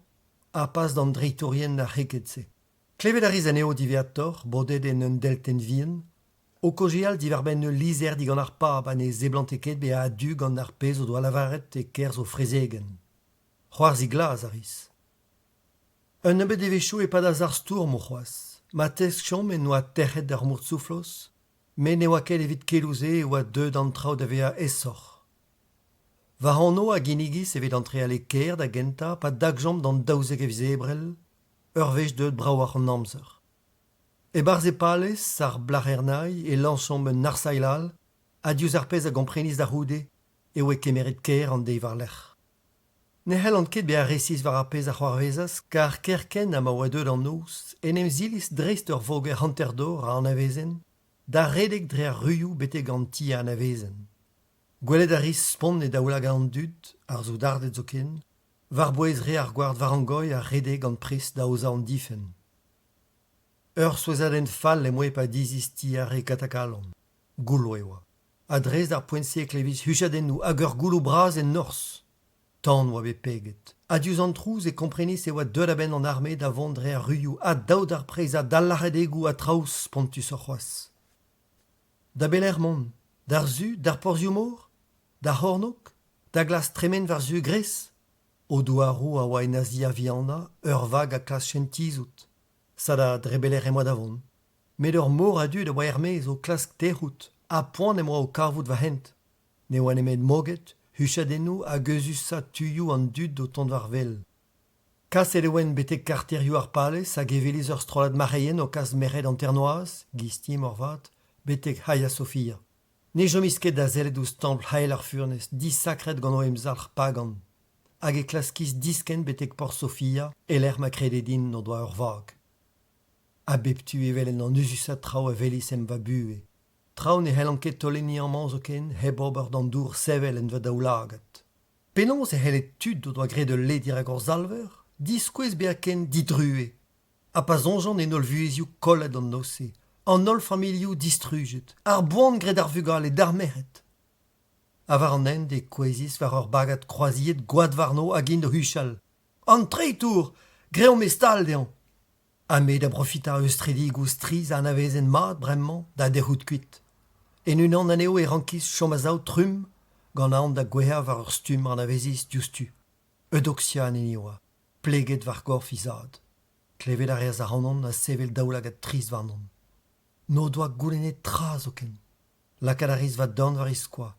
ha pas d'an dreitourien ar c'heked-se. Klevet a ris anezho diwezhatoc'h, bodet en un deltenn vihan, o kaozeal diwar-benn ul lizher digant ar pab ha ne seblante ket bezañ a-du gant ar pezh o doa lavaret e-kerzh o frezegenn. C'hoarzhiñ glas a ris. Un nebeud devezhioù e-pad ar stourmoù c'hoazh, ma teskjomp en doa tec'het ar moursouflos, met ne oa ket evit keloù-se e oa deuet an traoù da vezañ aesoc'h. Va anv a ginnigis evit antreal e kêr da gentañ pa dagjomp d'an 12 a viz Ebrel, ur wech deuet bravoc'h an amzer. E-barzh e palez ar Blac'hernay e lañsomp un arsailh all ha diouzh ar pezh a gomprenis da c'houde e oe kemeret kêr an deiz war-lerc'h. Ne c'hellan ket bezañ resis war ar pezh a c'hoarvezas kar kerkent ha ma oa deuet an noz en em zilis dreist ur voger hanter-dor a anavezen da redek dre ar ruioù betek an ti a anavezen. Gwelet a ris spont e daoulagad an dud, ar soudarded zoken, war-bouez re ar gward Varangoi a rede gant pres da aozañ an difenn. Ur souezhadenn fall em boa pa dizhis ti ar re Katakalon. Goullo e oa. Ha dres d'ar poent-se e klevis huchadennoù hag ur gouloù bras en norzh. Tan oa bet peget. Ha diouzh an trouz e komprenis e oa deuet a-benn an arme da vont dre ar ruioù ha dav d'ar preizhañ d'al lâradegoù ha traoù spontusoc'h c'hoazh. Da belec'h mont ? D'ar su, d'ar porzhioù-mor ? D'ar c'hornôg ? Da glask tremen war-zu Gres ? O douaroù a oa en Azia Vihanañ ur vag a klaskjent tizhout. Sada dre belec'h em boa da vont. Met ur mor a dud a oa er-maez o klask tec'hout ha poan em boa o kavout va hent. Ne oa nemet moged, huchadennoù hag euzhusañ tuioù an dud o tont war wel. Kaset e oan betek karterioù ar palez hag e welis ur strollad marc'heien o kas merc'hed hanternoazh, gisti moarvat, betek Hagia Sophia. Ne chomis ket da sellet ouzh templ hael ar furnez, disakret gant o emzalc'h pagan. Hag e klaskis diskenn betek porzh Sofia, e-lec'h ma krede din o doa ur vag. A bep tu e welen an euzhusañ traoù a welis em va buhez. Traoù ne c'hellan ket taolenniñ amañ zoken hep ober d'an dour sevel en va daoulagad. Penaos e c'helle tud o doa graet ul le dirak hor Salver diskouez bezañ ken didruez ? Ha pa soñjan en holl vuhezioù kollet an noz-se, an holl familhoù distrujet, ar boan graet d'ar vugale, d'ar merc'hed. Ha war an hent e kouezhis war ur bagad kroaziet gwad warno hag int o huchal. An treitour ! Greomp e stal dezhañ ! Ha me da brofitañ eus stredigoù strizh a anavezen mat bremañ da dec'hout kuit. En unan anezho e rankis chom a-sav trumm gant aon da gouezhañ war ur stumm anavezis diouzhtu. Eudoxia an hini oa, pleget war gorf he zad. Klevet a reas ac'hanon ha sevel daoulagad trist warnon. N'o doa goulennet tra zoken. Lakaat a ris va dorn war he skoaz.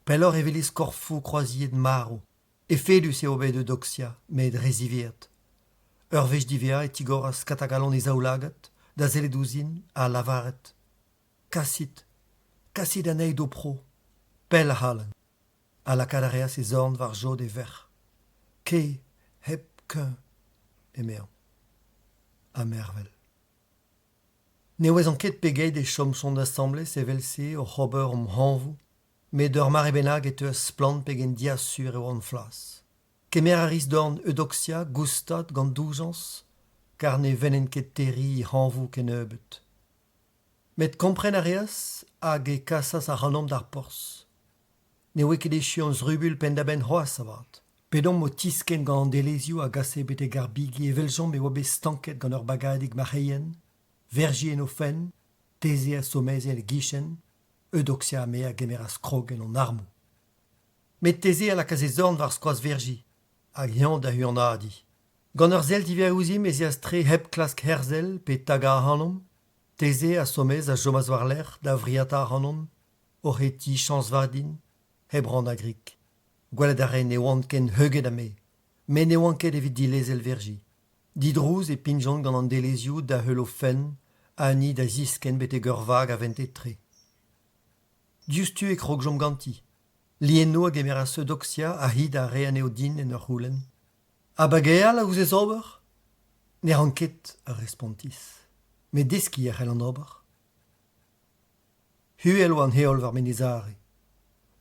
Pelloc'h e welis korfoù kroaziet marv. Efedus eo bet Eudoxia, met re ziwezhat. Ur wech diwezhañ e tigoras Katagalon e zaoulagad da sellet ouzhin ha lavaret Kasit, kasit anezhi d'ho pro, pell ac'halenn. Ha lakaat a reas e zorn war jod e verc'h. Kae hep kuñv, emezañ. Ha mervel. Ne ouezan ket pegeit e chomjont asambles evel-se oc'h ober hom hañvoù, met d'ur mare bennak e teuas splann pegen diasur e oan flas. Kemer a ris dorn Eudoxia goustad gant doujañs, kar ne vennen ket terriñ he hañvoù kennebeut. Met kompren a reas hag e kasas ac'hanomp d'ar porzh. Ne oa ket echu an zrubuilh penn-da-benn c'hoazh avat. P'edomp o tiskenn gant an delezioù a gase betek ar bigi e weljomp e oa bet stanket gant ur bagadig marc'heien, Verji en o fenn, Teze ha Someze en e gichen, Eudoxia ha me a gemeras krog en hon armoù. Met Teze a lakaas e zorn war skoaz Verji, hag eñ da huanadiñ. Gant ur sell diwezhañ ouzhimp ez eas tre hep klask herzel pe tagañ ac'hanomp. Teze ha Somez a chomas war-lerc'h da vriata ac'hanon, oc'h hetiñ chañs vat din, hep rannañ grik. Gwelet a raen ne oan ken heuget ha me. Met ne oan ket evit dilezel Verji. Didrouz e pignjont gant an delezioù da heul o fenn ha ni da ziskenn betek ur vag a vente tre. Diouzhtu e krogjomp ganti. Liennoù a gemeras Eudoxia ha hi da reiñ anezho din en ur c'houlenn. Ha bageal a ouzez ober ? Ne ran ket, a respontis. Met deskiñ a c'hellan ober. Uhel oa an heol war Menez Are.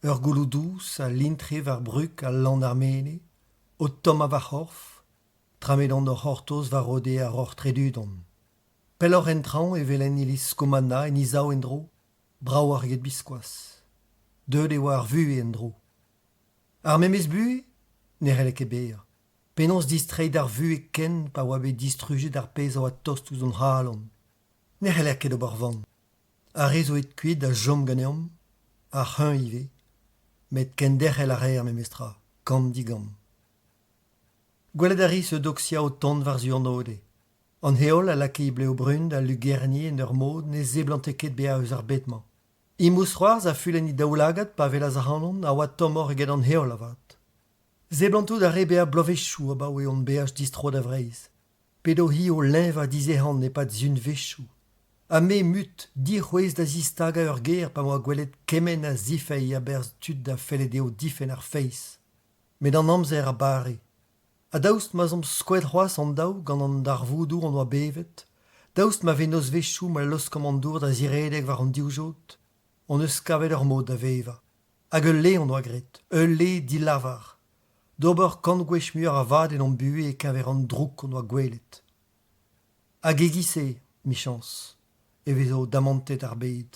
Ur gouloù dous a lintre war brug al lann ar Mene, o tommañ va c'horf, tra m'edon o c'hortoz war ode ar Roc'h Tredudon. Pelloc'h en traoñ e welen iliz Kommanna en he sav en-dro, bravoc'h eget biskoazh. Deuet e oa ar vuhez en-dro. Ar memes buhez ? Ne c'helle ket bezañ. Penaos distreiñ d'ar vuhez ken pa oa bet distrujet ar pezh a oa tost ouzh hon c'halon ? Ne c'heller ket ober van. Ar re zo aet kuit a chom ganeomp, ar c'hreñv ivez, met kenderc'hel a reer memestra, kamm-digamm. Gwelet a ris Eudoxia o tont war-zu an ode. An heol a lakae he blev brun da lugerniñ en ur mod ne seblante ket bezañ eus ar bed-mañ. He mousc'hoarzh a fulenn he daoulagad pa welas ac'hanon a oa tommoc'h eget an heol avat. Seblantout a rae bezañ bloavezhioù abaoe hon beaj distro da Vreizh. P'edo-hi o leñvañ dizehan e-pad sizhunvezhioù. Ha me mut, dic'houez da zistagañ ur ger pa 'm boa gwelet kement a zifeiz a-berzh tud a felle dezho difenn ar feiz. Met an amzer a bare. Ha daoust ma'z omp skoet c'hoazh hon-daou gant an darvoudoù hon doa bevet, daoust ma vez nozvezhioù ma laoskomp an dour da ziredek war hon divjod, hon eus kavet ur mod da vevañ. Hag ul le hon doa graet, ul le dilavar, d'ober kant gwech muioc'h a vad en hon buhez e-keñver an droug hon doa gwelet. Hag e-giz-se, 'michañs, e vezo damantet ar bed.